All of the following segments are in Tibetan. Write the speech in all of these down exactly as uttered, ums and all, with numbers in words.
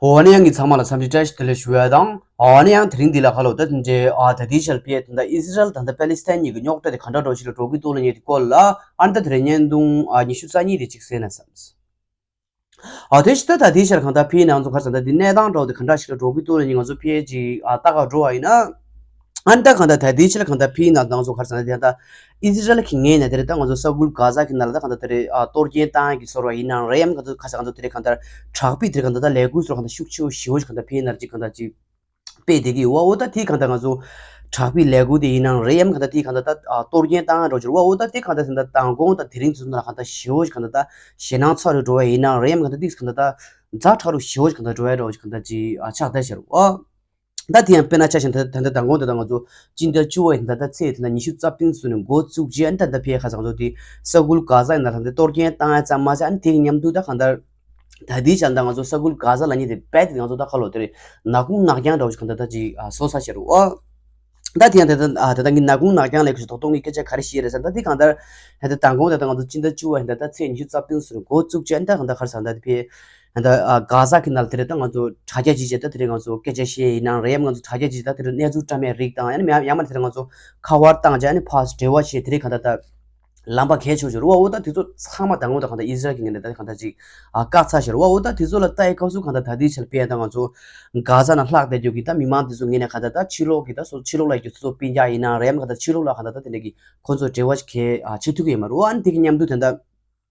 འོ་ན་ཡང་གི་ཚང་མ་ལ་འཚམས་འདྲི་བཀྲ་ཤིས་བདེ་ལེགས་ཞུ་ཡ་དང་། འོ་ན་ཡང་དེ་རིང་འདི་ལ་ཁ་ལོ་ད་དེ་འདྲའི་ཨ་ད་ལྟའི་ཆར་ཕེ་ད་ལྟ་ཨི་སི་རལ་ད་ལྟ་པེ་ལི་སི་ཐན་གཉིས་ཀྱི་རྙོག་དྲ་དེ་ག་འདྲ་འགྲོ་ཞིག་ལ་འགྲོ་གི་འདུག་ལ་ཉེ་དུ་སྐོར་ལ་ཨ་ད་དེ་རིང་བརྙན་ཐུང་ཨ་ཉི་ཤུ་རྩ་གཉིས་དེ་གཅིག་གསན་ན་བསམས། ཨ་དེ་ཞིག་ད་ད་ལྟའི་ཆར་གང་ལྟར་ཕེ་ནང་ཚོ་ཁར་ས་ད་དེ་གནས་སྟངས་འགྲོ་དེ་ག་འདྲ་ཞིག་ལ་འགྲོ་གི་འདུག་ལ་ཉེ་ང་ཚོ་ཕེ་ཅིག་ཨ་ལྟ་ག་འགྲོ་བ་ཡིན་ན། ཨ་ནི་ད་གང་ལྟར་ད་ལྟའི་ཆར་གང་ལྟར་ཕིའི་ནང་དང་སོ་ཁར་ས་ན་དེ་ད་ཨི་སི་རལ་གྱི་ངོས་ནས་དེ་རེད་ད་ང་ཚོ་ས་ཁུལ་གྷ་ཟ་གི་ནང་ལ་ད་གང་ལྟར་དེ་རེད་ཨ་གཏོར་སྐྱོན་བཏང་ཡག་གི་ཚོར་བ་ཡིན་ནའང་རེད་ཡམ་གང་ཚོ་ཁ་ས་གང་ཚོ་དེ་རེད་གང་ལྟར་དྲག་པོའི་དེ་རེད་གང་ལྟར་ད་ལས་འགུལ་སོ་གང་ལྟར་ཤུགས་ཆེ་བོ་ཞེ་བོ་ཞིག་གང་ལྟར་ཕིའི་ནང་ཅིག་གང་ལྟར་ཅིག་སྤེལ་བསྡད་ཀྱི་ཡོད་བ། འོ་ད་དེ་གང་ལྟར་ང་ཚོ་དྲག་པོའི་ལས་འགུལ་དེ་ཡིན་ནའང་རེད་ཡམ་གང་ལྟར་དེ་གང་ལྟར་ད་གཏོར་སྐྱོན་བཏང་ཡག་འགྲོ་ཅིག་རེད་བ། འོ་ད་དེ་གང་ལྟར་ད་མདང་དགོང་ད་དེ་རིང་དུས་ཚོད་ལ་གང་ལྟར་ཞེ་བོ་ཞིག་གང་ལྟར་ད་ཞེད་སྣང་ཚ་རུ་འགྲོ་བ་ཡིན་ནའང་རེད་ཡམ་གང་ལྟར་དེ་གང་ལྟར་ད་ཛ་དྲག་རུ་ཞེ་བོ་ཞིག་གང་ལྟར་འགྲོ་ཡག་འགྲོ་ཞིག་གང་ལྟར་ཅིག་ཨ་ཆགས་བསྡད་ཤག་རེད་བ། ད་དེ་ཡང་དཔེར་ན་ཆ་བཞག་ན་ད་ད་ལྟ་མདང་དགོང་དེ་ད་ང་ཚོ་སྤྱི་ཟླ་བཅུ་བ་ཡི་ད་ལྟ་ཚེས་དེ་ད་ཉི་ཤུ་རྩ་བདུན་ཚུན་ནས་འགོ་བཙུགས་རྗེས་ཨ་ནི་ད་ལྟ་ཕེ་ཁ་ས་ང་ཚོ་དེ་ས་ཁུལ་གྷ་ཟ་ཡི་ནང་ལ་ད་གཏོར་སྐྱོན་བཏང་ཡག་ཙམ་མ་ཟད་ཨ་ནི་དེ་གི་མཉམ་དུ་ད་གང་ལྟར་ད་ལྟའི་ཆར་ད་ང་ཚོ་ས་ཁུལ་གྷ་ཟ་ལ་ཉེ་དེ་རྦད་དེ་ང་ཚོ་ད་ཁ་ལོ་དེ་རེད་ནག་ཁུང་ནག་རྐྱང་འདྲ་བོ་ཞིག་གང་ལྟར་ད་ཅིག་ཨ་བཟོ་ཚར་ཤག་རེད་བ། ད་དེ་ཡང་ད་ལྟ་ཨ་ད་ལྟ་ངས་ནག་ཁུང་ནག་རྐྱང་ལས་ཁུ་ཞིག་ཏོག་ཏོག་ངས་སྐད་ཆ་ག་རེ་བཤད་རེད་ཟེར་ན་ད་དེ་གང་ལྟར་ད་ལྟ་མདང་དགོང་ད་ལྟ་ང་ཚོ་སྤྱི་ཟླ་བཅུ་བ་ཡི་ད་ལྟ་ཚེས་ཉི་ཤུ་རྩ་བདུན་ཚུན་ནས་འགོ་བཙུགས་རྗེས་ཨ་ནི་ད་གང་ལྟར་ཁ་ས་ད་ལྟ་ཕེ་ད་ལྟ་ཨ་གྷ་ཟ་གི་ནང་ལ་དེ་རེད་ད་ང་ཚོ་དྲ་རྒྱ་ཅིག་བྱས་ད་དེ་རེད་ང་ཚོ་སྐད་ཆ་བཤད་ཡིན་ནའང་རེད་ཡམ་ང་ཚོ་དྲ་རྒྱ་ཅིག་ད་དེ་རེད་གནས་ཚུལ་བཀྲམ་ཡག་རིགས་དང་ཡང་ན་ཡང་མ་དེ་རེད་ང་ཚོ་ཁ་པར་བཏང་རྗེས་ཨ་ནི་ཕར་འབྲེལ་བ་བྱས་དེ་རེད་གང་ལྟར་ད་ལམ་པ་གས་ཆོག་ཆོག་རེད་བ། འོ་ད་དེ་ཚོ་ཚང་མ་མདང་དགོང་ད་གང་ལྟར་ཨི་སི་རལ་གྱི་ངོས་ནས་ད་གང་ལྟར་ཅིག་ཨ་བཀག་ཚར་ཤག་རེད་བ། འོ་ད་དེ་ཚོ་ལ་ལྟ་ཡི་སྐབས་སུ་གང་ལྟར་ད་ལྟའི་ཆར་ཕེ་ཡ་ད་ང་ཚོ་གྷ་ཟ་ནང་ལྷག་བསྡད་རྒྱུ་གི་ད་མི་མང་དེ་ཚོ་ངོས་ནས་གང་ལྟར་ད་ཕྱི་ལོགས་ཀྱི་ད་སོ་ཕྱི་ལོགས་ལ་རྒྱུ་ཚོ་སྤུན་ཀྱག་ཡིན་ནའང་རེད་ཡམ་གང་ལྟར་ཕྱི་ལོགས་ལ་གང་ལྟར་ད་དེ་འདྲ་གི་ཁོ་ཚོ་འབྲེལ་བ་ཞིག་གས་ཨ་བྱེད་ཐུབ་ཀྱི་ཡོད་མ་རེད་བ། ཨ་ནི་དེ་གི་མཉམ་དུ་ད་ལྟ་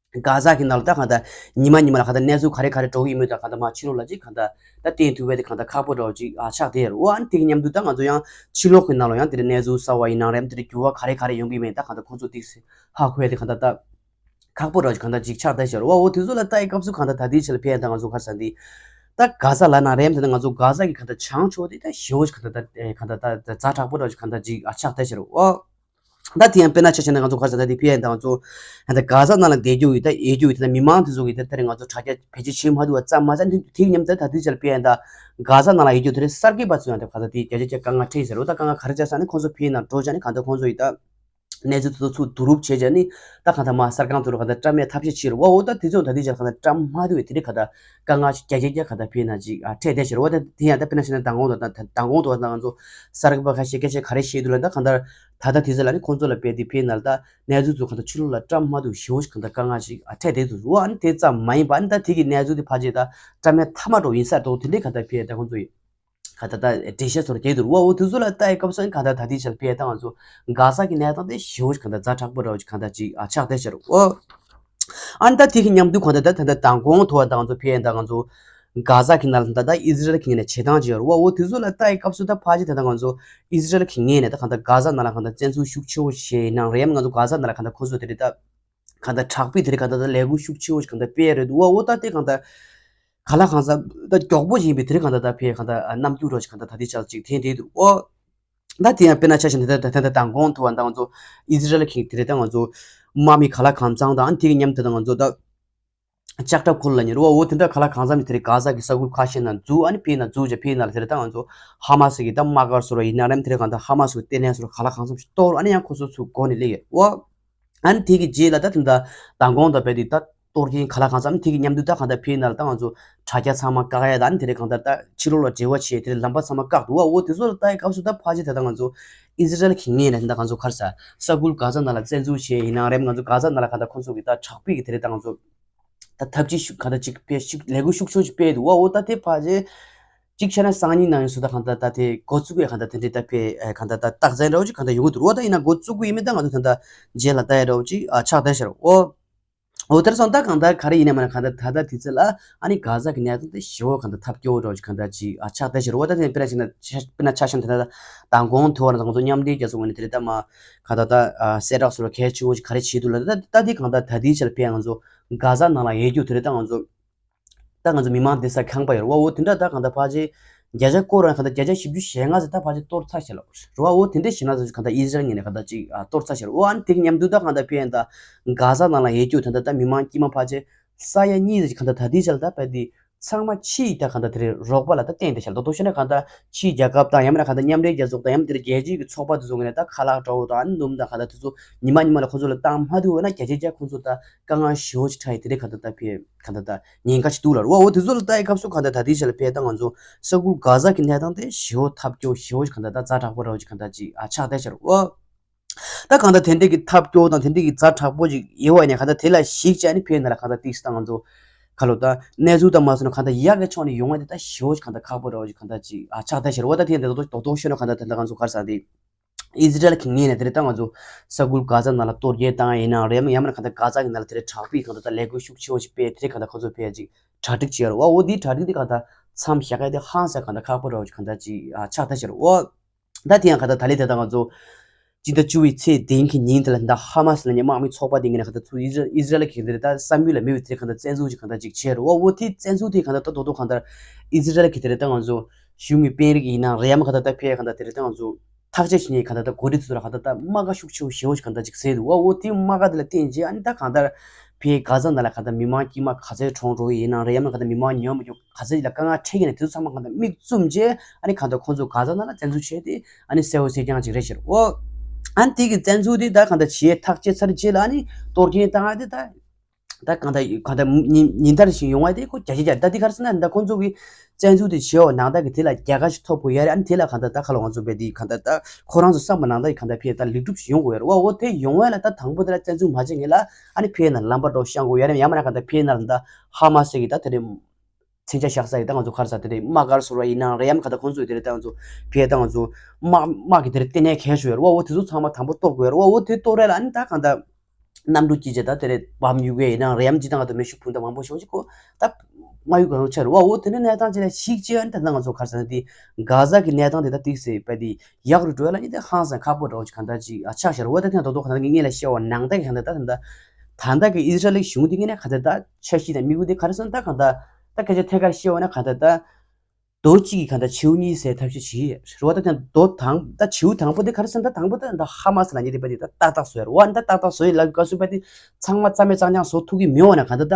གྷ་ཟ་གི་ནང་ལ་ད་གང་ལྟར་ཉི་མ་ཉི་མ་ལ་གང་ལྟར་གནས་ཚུལ་ག་རེ་ག་རེ་འགྲོ་གི་ཡིན་མོད་ད་གང་ལྟར་མ་ཕྱི་ལོགས་ལ་ཅིག་གང་ལྟར་ད་བསྟན་ཐུབ་པ་དེ་གང་ལྟར་ཁག་པོ་འདྲ་བོ་ཅིག་ཨ་ཆགས་བསྡད་ཡོད་རེད་བ། ཨ་ནི་དེ་གི་མཉམ་དུ་ད་ང་ཚོ་ཡང་ཕྱི་ལོགས་ཀྱི་ནང་ལ་ཡང་དེ་འདྲ་གནས་ཚུལ་གསར་བ་ཡིན་ནའང་རེད་ཡམ་དེ་འདྲ་འགྱུར་བ་ག་རེ་ག་རེ་ཡོང་གི་མེད་ད་གང་ལྟར་ཁོ་ཚོ་ཏིག་སེ་ཧ་གོ་ཡ་དེ་གང་ལྟར་ད་ཁག་པོ་འདྲ་བོ་ཅིག་གང་ལྟར་ཅིག་ཆགས་བསྡད་ཤག་རེད་བ། འོ་དེ་ཚོ་ལ་ལྟ་ཡི་སྐབས་སུ་གང་ལྟར་ད་ལྟའི་ཆར་ལ་ཕེ་ཡ་ད་ང་ཚོ་ག་རེ་ཟེར་འདི་ད་གྷ་ཟ་ལ་ན་རེད་ཡམ་དེ་ད་ང་ཚོ་གྷ་ཟ་གི་གང་ལྟར་བྱང་ཕྱོགས་དེ་ད་ཞེ་བོ་ཅིག་གང་ལྟར་ད་གང་ལྟར་ད་ཛ་དྲག་པོ་འདྲ་བོ་ཅིག་གང་ལྟར་ཅིག་ཨ་ཆགས་བསྡད་ཤག་རེད་བ། ད་དེ་ཡང་དཔེར་ན་ཆ་བཞག་ན་ང་ཚོ་ག་རེ་ཟེར་ད་དེ་ཕི་ཡ་དང་ང་ཚོ་ད་གྷ་ཟ་ནང་ལ་བསྡད་རྒྱུ་ཡོད་ད་ཡོད་རྒྱུ་ཡོད་ད་མི་མང་དེ་ཚོ་གི་ད་དེ་རིང་ང་ཚོ་དྲ་རྒྱ་བེད་སྤྱོད་བྱེད་མ་ཐུབ་པ་ཙམ་མ་ཟད་དེ་གི་མཉམ་དུ་ད་དེ་ཆར་ཕི་ཡ་ད་གྷ་ཟ་ནང་ལ་ཡོད་རྒྱུ་དེ་རིང་གསར་འགོད་པ་ཚོ་ཡང་དེ་ག་ད་དེ་བརྒྱ་ཆ་བརྒྱ་དཀའ་ངལ་འཕྲད་ཟེར་རོ། ད་དཀའ་ངལ་ག་རེ་ཆགས་ཟེར་ན་ཁོང་ཚོ་ཕི་ཡ་ནང་འགྲོ་བྱས་ནས་གང་ལྟར་ཁོང་ཚོ་ཡི་ད་གནས་ཚུལ་དེ་ཚོ་ཚུར་བསྡུ་རུབ་བྱས་བྱས་ནས་ད་གང་ལྟར་མ་གསར་ཁང་ཚོ་ལ་གང་ལྟར་བཀྲམ་ཡ་ཐབས་ཤེས་བྱེད་རོ། འོ་ད་དེ་ཚོ་ད་དེ་ཆར་གང་ལྟར་བཀྲམ་མ་ཐུབ་པའི་དེ་རིང་ག་ད་དཀའ་ངལ་ཞིག་བརྒྱ་ཆ་བརྒྱ་ག་ད་ཕི་ཡ་ནང་ཅིག་ཨ་འཕྲད་བསྡད་ཤག་རེད་བ། ད་དེ་ཡང་ད་དཔེར་ན་བཤད་ན་མདང་དགོང་དང་ད་མདང་དགོང་དང་ད་ང་ཚོ་གསར་འགོད་པ་ཁ་ཤས་སྐད་ཆ་ག་རེ་བཤད་འདུག་ལབ་ན་ད་གང་ལྟར་ད་ལྟ་དེ་ཚོ་ལ་ནི་ཁོང་ཚོ་ལ་རྦད་དེ་ཕི་ཡ་ནང་ལ་ད་གནས་ཚུལ་ཚོ་གང་ལྟར་ཕྱི་ལོགས་ལ་བཀྲམ་མ་ཐུབ་ཞེ་བོ་ཞིག་གང་ལྟར་དཀའ་ངལ་ཞིག་ཨ་འཕྲད་བསྡད་འདུག་རེད་བ། ཨ་ནི་དེ་ཙམ་མ་ཡིན་པ་ཨ་ནི་ད་དེ་གི་གནས་ཚུལ་དེ་ཕལ་ཆེར་ད་བཀྲམ་ཡ་མཐའ་མ་འདྲ་བོ་ཡིན་ས་འདུག་དེ་འདྲའི་གང་ལྟར་ཕི་ཡ་ད་ཁོང་ཚོ་ཡི་གང་ལྟར་ད་འགྲེལ་བཤད་ཚོ་རྒྱག་འདུག་རེད་བ། འོ་དེ་ཚོ་ལ་ལྟ་ཡི་སྐབས་སུ་གང་ལྟར་ད་ལྟའི་ཆར་ཕི་ཡ་ད་ང་ཚོ་གྷ་ཟ་གི་གནས་སྟངས་དེ་ཞེ་བོ་ཞིག་གང་ལྟར་ཛ་དྲག་པོ་འདྲ་བོ་ཞིག་གང་ལྟར་ཅིག་ཨ་ཆགས་བསྡད་ཤག་རེད་བ། ཨ་ནི་ད་དེ་གི་མཉམ་དུ་གང་ལྟར་ད་ད་ལྟ་མདང་དགོང་ཐོག་ད་ང་ཚོ་ཕི་ཡ་ད་ང་ཚོ་གྷ་ཟ་གི་ནང་ལ་ད་ད་ཨི་སི་རལ་གི་ངོས་ནས་བྱེད་སྟངས་ཅིག་ཡོད་རེད་བ། འོ་དེ་ཚོ་ལ་ལྟ་ཡི་སྐབས་སུ་ད་ཕལ་ཆེར་ད་ད་ང་ཚོ་ཨི་སི་རལ་གི་ངོས་ནས་ད་གང་ལྟར་གྷ་ཟ་ནང་ལ་གང་ལྟར་བཙན་འཛུལ་ཤུགས་ཆེ་བོ་བྱས་ཡིན་ནའང་རེད་ཡམ་ང་ཚོ་གྷ་ཟ་ནང་ལ་གང་ལྟར་ཁོ་ཚོ་དེ་རེད་ད་གང་ལྟར་དྲག་པོའི་དེ་རེད་གང་ལྟར་ད་ལས་འགུལ་ཤུགས་ཆེ་བོ་ཞིག་གང་ལྟར་སྤེལ་ཡ་རེད་འདུག་བ། འོ་ད་དེ་གང་ལྟར་ག་ལ་གང་ཟག་ད་མགྱོགས་པོ་ཡིན་པའི་དེ་རིང་གང་ལྟར་ད་ཕེ་གང་ལྟར་ཨ་རྣམ་འགྱུར་རོ་ཞིག་གང་ལྟར་ད་དེ་ཆགས་ཅིག་འཐེན་བསྡད་འདུག་ཨོ། ད་དེ་ཡང་དཔེར་ན་ཆ་བཞག་ན་ད་ད་ད་ད་མདང་དགོང་ཐོག་ད་ང་ཚོ་ཨི་སི་རལ་གྱི་དེ་རིང་ད་ང་ཚོ་དམག་མི་ག་ལ་གང་འཚམ་དང་ཨ་ནི་དེ་གི་མཉམ་དུ་ད་ང་ཚོ་ད་ལྕགས་ཁྲབ་ཁུར་ལ་ཉེ་རུ་བ་འོ་དེ་འདྲ་ག་ལ་གང་འཚམ་ཞིག་དེ་རིང་གྷ་ཟ་གི་ས་ཁུལ་ཁ་ཤས་ནང་འཛུལ་ཨ་ནི་ཕེ་ན་འཛུལ་བྱས་ཕེ་ན་ལ་དེ་རིང་ད་ང་ཚོ་ཧ་མ་སི་གི་ད་དམག་སྒར་སོ་ར་ཡིན་ན་རེམ་དེ་རིང་གང་ད་ཧ་མ་སི་གི་ལྟེ་གནས་སོ་ར་ག་ལ་གང་འཚམ་ཞིག་གཏོར་ཨ་ནི་ཡང་ཁོ་ཚོ་ཚུར་འགོ་ནས་སླེབས་ཡོད་བ། ཨ་ནི་དེ་གི་རྗེས་ལ་ད་དེ་འདྲ་མདང་དགོང་དང་རྦད་དེ་ད་གཏོར་སྐྱོན་ག་ལ་གང་འཚམ་དེ་གི་མཉམ་དུ་ད་གང་ལྟར་ཕེ་ན་ལ་ད་ང་ཚོ་དྲ་རྒྱ་ཚང་མ་བཀག་ཡ་ད་ཨ་ནི་དེ་རིང་གང་ལྟར་ད་ཕྱི་ལོགས་ལ་འབྲེལ་བ་བྱས་དེ་རིང་ལམ་པ་ཚང་མ་བཀག་འདུག་བ། འོ་དེ་ཚོ་ལ་ལྟ་ཡི་སྐབས་སུ་ད་ཕལ་ཆེར་ད་ལྟ་ང་ཚོ་ཨི་སི་རལ་གྱི་ངོས་ནས་ད་ལྟ་ང་ཚོ་ག་རེ་ཟ་ས་ཁུལ་གྷ་ཟ་ནང་ལ་བཙན་འཛུལ་བྱས་ཡིན་ནའང་རེད་ང་ཚོ་གྷ་ཟ་ནང་ལ་གང་ལྟར་ཁོང་ཚོ་གི་ད་དྲག་པོའི་གི་དེ་རིང་ད་ང་ཚོ་ད་ཐབས་ཇུས་ཤུགས་གང་ལྟར་ཅིག་སྤེལ་ཤུགས་ལས་འགུལ་ཤུགས་ཆེན་ཞིག་སྤེལ་འདུག་བ། འོ་ད་དེ་ཕལ་ཆེར་གཅིག་བྱས་ན་སང་ཉིན་ནང་ཡོང་སུ་ད་གང་ལྟར་ད་དེ་འགོ་བཙུགས་ཡས་གང་ལྟར་དེ་འདྲའི་ད་ཕེ་གང་ལྟར་ད་རྟགས་མཚན་འདྲ་བོ་ཅིག་གང་ལྟར་ཡོང་གི་འདུག་རོ། ད་ཡིན་ན་འགོ་བཙུགས་གི་ཡིན་མིན་ད་ང་ཚོ་ད་ལྟ་རྗེས་ལ་ལྟ་ཡ་འདྲ་བོ་ཅིག་ཨ་ཆགས་བསྡད་ཤག་རོ། འོ་དེར་སོང་ད་གང་ལྟར་ག་རེ་ཡིན་ན་མིན་ན་གང་ལྟར་ད་ལྟ་དུས་ཚོད་ལ་ཨ་ནི་གྷ་ཟ་གི་གནས་སྟངས་དེ་ཞེ་བོ་གང་ལྟར་ཐབས་སྐྱོ་བོ་འདྲ་བོ་ཅིག་གང་ལྟར་ཅིག་ཨ་ཆགས་བསྡད་ཤག་རོ། ད་དེ་དཔེར་ན་ཞིག་ན་དཔེར་ན་ཆ་བཞག་ན་ད་ལྟ་མདང་དགོང་ཐོག་ང་ཚོ་མཉམ་འབྲེལ་རྒྱལ་ཚོགས་ངོས་ནས་དེ་རེད་ད་མ་གང་ལྟར་ད་གསལ་བསྒྲགས་སོ་ར་གལ་ཆེ་བོ་ཅིག་ག་རེ་བྱེད་འདུག་ལ་ད་ད་དེ་གང་ལྟར་ད་དུས་ཚོད་ལ་ཕེ་ང་ཚོ་གྷ་ཟ་ནང་ལ་ཡོད་རྒྱུ་དེ་རེད་ད་ང་ཚོ། ད་ང་ཚོ་མི་མང་བསྡད་ས་ཁང་པ་ཡོད་རེད་བ། འོ་དེ་འདྲ་ད་གང་ལྟར་ཕལ་ཆེར་བརྒྱ་ཆ་སྐོར་རང་གང་ལྟར་བརྒྱ་ཆ་བཞི་བཅུ་ཞེ་ལྔ་ཙམ་ད་ཕལ་ཆེར་གཏོར་ཚར་ཤག་ལབ་རེད་བ། འོ་དེ་འདྲ་ཞེ་ན་ཙམ་གང་ལྟར་ཨི་སི་རལ་ངོས་ནས་གང་ལྟར་ཅིག་ཨ་གཏོར་ཚར་ཤག་རེད། འོ་ཨ་ནི་དེ་གི་མཉམ་དུ་ད་གང་ལྟར་ཕེ་ཡན་ད་གྷ་ཟ་ནང་ལ་ཡོད་རྒྱུ་དེ་འདྲ་ད་མི་མང་དཀྱིལ་མ་ཕལ་ཆེར་ས་ཡ་གཉིས་ཙམ་ཅིག་གང་ལྟར་ད་ལྟའི་ཆར་ད་ཕལ་དེ་ ཚང་མ་ཕྱིའི་ད་གང་ལྟར་དེ་རེད། རོགས་པ་ལ་ད་བརྟེན་ཏེ་བཞག་ལ། ད་དོ་ཤེས་ན་གང་ལྟར་ཕྱིའི་རྒྱལ་ཁབ་དང་ཡང་མིན་ན་གང་ལྟར་མཉམ་འབྲེལ་རྒྱལ་ཚོགས་དང་ཡང་མིན་དེ་རྒྱལ་སྤྱིའི་གི་ཚོགས་པ་དེ་ཚོ་གི་ནས་ད་ཁ་ལག་འདྲ་བོ་དང་སྣུམ་དང་གང་ལྟར་དེ་ཚོ་ཉི་མ་ཉི་མ་ལ་ཁོ་ཚོ་ལ་བཏང་མ་ཐུབ་ན་རྒྱ་ཆེ་རྒྱ་ཁོ་ཚོ་ད་དཀའ་ངལ་ཞེ་པོ་ཅིག་འཕྲད་ཡི་དེ་རེད། གང་ལྟར་ད་ཕེ་གང་ལྟར་ད་ཉེན་ཁ་ཅིག་འདུག་ལ། འོ་འོ་དེ་ཚོ་ལ་ལྟ་ཡི་སྐབས་སུ་གང་ལྟར་ད་དེའི་ཆ་ལ་ཕེ་ད་ང་ཚོ་ས་ཁུལ་གྷ་ཛ་གི་གནས་སྟངས་དེ་ཞེ་པོ་ཐབས་སྐྱོ་ཞེ་པོ་ཅིག་གང་ལྟར་ད་ཛ་དྲག་པོ་ར་བོ་ཅིག་གང་ལྟར་ཅིག་ཨ་ཆགས་བསྡད་ཤག་ར། འོ། ད་གང་ལྟར་དེ་འདྲས་ཀྱི་ཐབས་སྐྱོ་དང་དེ་འདྲས་ཀྱི་ཛ་དྲག་པོ་ཅིག་ཡོད་པ་ཡིན་ན་གང་ལྟར་དེ་ལ་གཞིགས་བྱས་ནས་ཕེབས་ན་ལ་གང་ལྟར་ཏིག་སི་ད་ང་ཚོ་ག་ལོ་ད་གནས་ཚུལ་དང་མ་སོང་ན་གང་ལྟར་ཡག་གི་ཕྱོགས་ནས་ཡོང་བ་དེ་ད་ཞེ་པོ་ཅིག་གང་ལྟར་ཁག་པོ་ར་བོ་ཅིག་གང་ལྟར་ཅིག་ཨ་ཆགས་བསྡད་ཤག་ར། འོ་ད་དེ་འདྲ་རྡོག་རྡོག་རྡོག་ཤོད་ན་གང་ལྟར་དེ་འདྲ་ང་ཚོ་ག་རེ་ཟེར་དེ་ཨི་ཟི་རལ་གྱི་ངོས་ནས་དེ་རེད། ད་ང་ཚོ་ས་ཁུལ་གྷ་ཛ་ནང་ལ་གཏོར་རྒོལ་བཏང་ཡིན་ནའང་རེད། ཡང་མིན་ན་གང་ལྟར་གྷ་ཛ་གི་ནང་ལ་དེ་རེད་དྲག་པོའི་གང་ལྟར་ད་ལས་འགུལ་ཤུགས་ཆེ་བོ་ཞིག་སྤེལ་དེ་རེད། གང་ལྟར་ཁོ་ཚོ་ཕེབས་ཅིག་གྲ་སྒྲིག་བྱས་ཡོད་ར། འོ་འོ་དེའི་གྲ་སྒྲིག་དེ་གང་ལྟར་མཚམས་བཞག་ཡ་དེ་ཧང་སང་གང་ལྟར་ཁག་པོ་ར་བོ་ཅིག་གང་ལྟར་ཅིག་ཨ་ཆགས་བསྡད་ཤག་ར། འོ། ད་དེ་ཡང་ག་ད་ད་ལས་དེ་ད་ང་ཚོ་སྤྱི་ཟླ་བཅུ་པའི་ཚེས་བདུན་གྱི་ཉིན་དེ་ལ་ད་ཧ་མ་སི་ལབ་མཁན་དམག་མི་ཚོགས་པ་དེ་ངོས་ནས་ག་ད་ཚུར་ཨི་ཟི་ཨི་ཟི་རལ་གྱི་དེ་ད་བསམ་ཡུལ་ལ་མེད་པའི་དེ་ག་ད་བཙན་འཛུལ་གྱི་ག་ད་ཅིག་བྱས་རེད། འོ་འོ་དེ་བཙན་འཛུལ་དེ་ག་ད་ད་དོ་དོ་ག་ད་ཨི་ཟི་རལ་གྱི་དེ་རེད། ད་ང་ཚོ་གཞུང་གི་དཔོན་རིགས་ཡིན་ན་རེད་ཡ་མ་ག་ད་ད་ཕེ་ག་ད་དེ་རེད། ད་ང་ཚོ་ཐག་གཅོད་བྱེད་མཁན་ག་ད་ད་འགོ་ཁྲིད་ཚོ་ལ་ག་ད་ད་རྨ་ཁ་ཤུགས་ཆེ་བོ་ཞེ་བོ་ཞིག་ག་ད་ཅིག་བཟོས་འདུག་འོ་འོ་དེ་རྨ་ཁ་དེ་ལ་བརྟེན་རྗེས་ཨ་ནི་ད་ག་ད་ཕེ་གྷ་ཛ་ནང་ལ་ག་ད་མི་མང་དཀྱུས་མ་ག་ཚོད་གྲོངས་འགྲོ་གི་ཡིན་ན་རེད་ཡ་མ་ག་ད་མི་མང་ཉུང་མ་ཉུང་ག་ཚོད་ལ་དཀའ་ངལ་འཕྲད་ཀྱི་ན་དེ་ཚོ་ཚང་མ་གང་ལྟར་མིག་བཙུམ་རྗེས་ཨ་ནི་གང་ལྟར་ཁོང་ཚོ་གྷ་ཛ་ནང་ལ་བཙན་འཛུལ་བྱས་ཏེ་ཨ་ནི་གསལ་བོ་གསལ་རྐྱང་ཅིག་རེད་ཤག་འོ། ཨ་ནི་དེ་གི་བཙན་འཛུལ་དེ་ད་གང་ལྟར་བྱས་ཐག་བཅད་ཚར་རྗེས་ལ་ཨ་ནི་གཏོར་སྐྱོན་བཏང་ཡ་དེ་ད་ད་གང་ལྟར་གང་ལྟར་ཉིན་ཉིན་ལྟར་བཞིན་ཡོང་བ་དེ་ཁོ་བརྒྱ་ཆ་བརྒྱ་ད་དེ་ག་རེ་ཟེར་ན་ད་ཁོང་ཚོ་གི་བཙན་འཛུལ་དེ་བྱས་འོ་ནང་ལྟར་གི་དེ་ལ་རྒྱལ་ཁ་ཞིག་ཐོབ་དགོས་ཡ་རེད། ཨ་ནི་དེ་ལ་གང་ལྟར་ད་ཁ་ལོ་ང་ཚོ་བས་དེ་གང་ལྟར་ད་ཁོ་རང་ཚོ་བསམ་པ་ནང་ལྟར་གི་གང་ལྟར་ཕེ་ད་ལེགས་གྲུབ་ཞིག་ཡོང་དགོས་ཡ་རེད། འོ་འོ་དེ་ཡོང་བ་ལ་ད་དང་པོ་དེ་ལ་བཙན་འཛུལ་མ་བྱེད་ངེས་ལ་ཨ་ནི་ཕེ་ན་ལམ་པ་འགྲོ་བཤང་དགོས་ཡ་རེད། ཡང་མིན་ན་གང་ལྟར་ཕེ་ན་ལ་ད་ཧ་མ་སི་གི་ད་དེ་རེད། མཚོན་ཆ་བཞག་ས་ཡི་ད་ང་ཚོ་ག་རེ་ཟེར་དེ་རེད། དམག་སྒར་བཟོ་ར་ཡིན་ནའང་རེད། ཡང་མིན་གང་ལྟར་ཁོང་ཚོ་ཡི་དེ་རེད། ད་ང་ཚོ་ཕེ་ད་ང་ཚོ་དམག་དམག་གི་དེ་རེད་ལྟེ་གནས་གལ་ཆེ་ཡོད་རེད་བ། འོ་དེ་ཚོ་ཚང་མ་དང་པོ་གཏོར་དགོས་རེད་བ། འོ་དེ་གཏོར་རེད་ལ་ཨ་ནི་ད་གང་ལྟར་གནམ་གྲུ་སྐྱེལ་བྱས་ད་དེ་རེད་བམ་གཡུག་གི་ཡིན་ནའང་རེད། ཡང་ཅི་ད་ང་ཚོ་མེ་ཤུགས་འཕུར་མདའ་མང་པོ་ཞེ་པོ་ཅིག་ཁོ་ད་དམག་ཡུལ་གང་ཆགས་རེད་བ། འོ་དེ་འདྲ་གནས་སྟངས་ཅིག་ལ་གཞིགས་བྱས་ཨ་ནི་ད་ང་ཚོ་ག་རེ་ཟེར་ན་དེ་གྷ་ཛ་གི་གནས་སྟངས་དེ་ད་ཏིག་ཙམ་བས་དེ་ཡག་རུ་འགྲོ་ཡ་ལ་ནི་དེ་ཧང་སང་ཁག་པོ་འདྲ་བོ་ཅིག་གང་ལྟར་ཅིག་ཨ་ཆགས་ཤར་བ། ད་ཐེངས་རྡོག་རྡོག་གང་ལྟར་ངས་ལ་བཤད་བ་ནང་ལྟར་གི་གང་ལྟར་ད་གང་ལྟར། ད་ལྟ་གི་ཨི་ཟི་རལ་གཞུང་འདི་ངོས་ནས་ག་ད་ད་འཆར་གཞི་དང་དམིགས་ཡུལ་འདི་ག་རེ་ཟེར་ན་ད་གང་ལྟར་ད་སྐད་ཆ་ཐད་ཀར་བཤད་བ་ན་ག་ད་ད་རྡོ་གཅིག་གིས་ག་ད་བྱིའུ་གཉིས་བསད་ཐབས་ཤེས་བྱེད་ཡས་རེད་བ། ད་དེ་རྡོ་དང་ད་བྱིའུ་དང་པོ་འདི་ག་རེ་ཟེར་ན་ད་དང་པོ་ད་ད་ཧ་མ་སི་ལབ་མཁན་འདི་པ་འདི་ད་ཏག་ཏག་བཟོ་ཡ་རེད་བ། ད་ཏག་ཏག་བཟོ་ཡི་ལབ་ག་སུ་པ་འདི་ཚང་མ་རྩ་མེད་རྐྱང་རྐྱང་བཟོ་ཐུབ་ཀྱི་མི་འོང་ན་ག་ད་ད་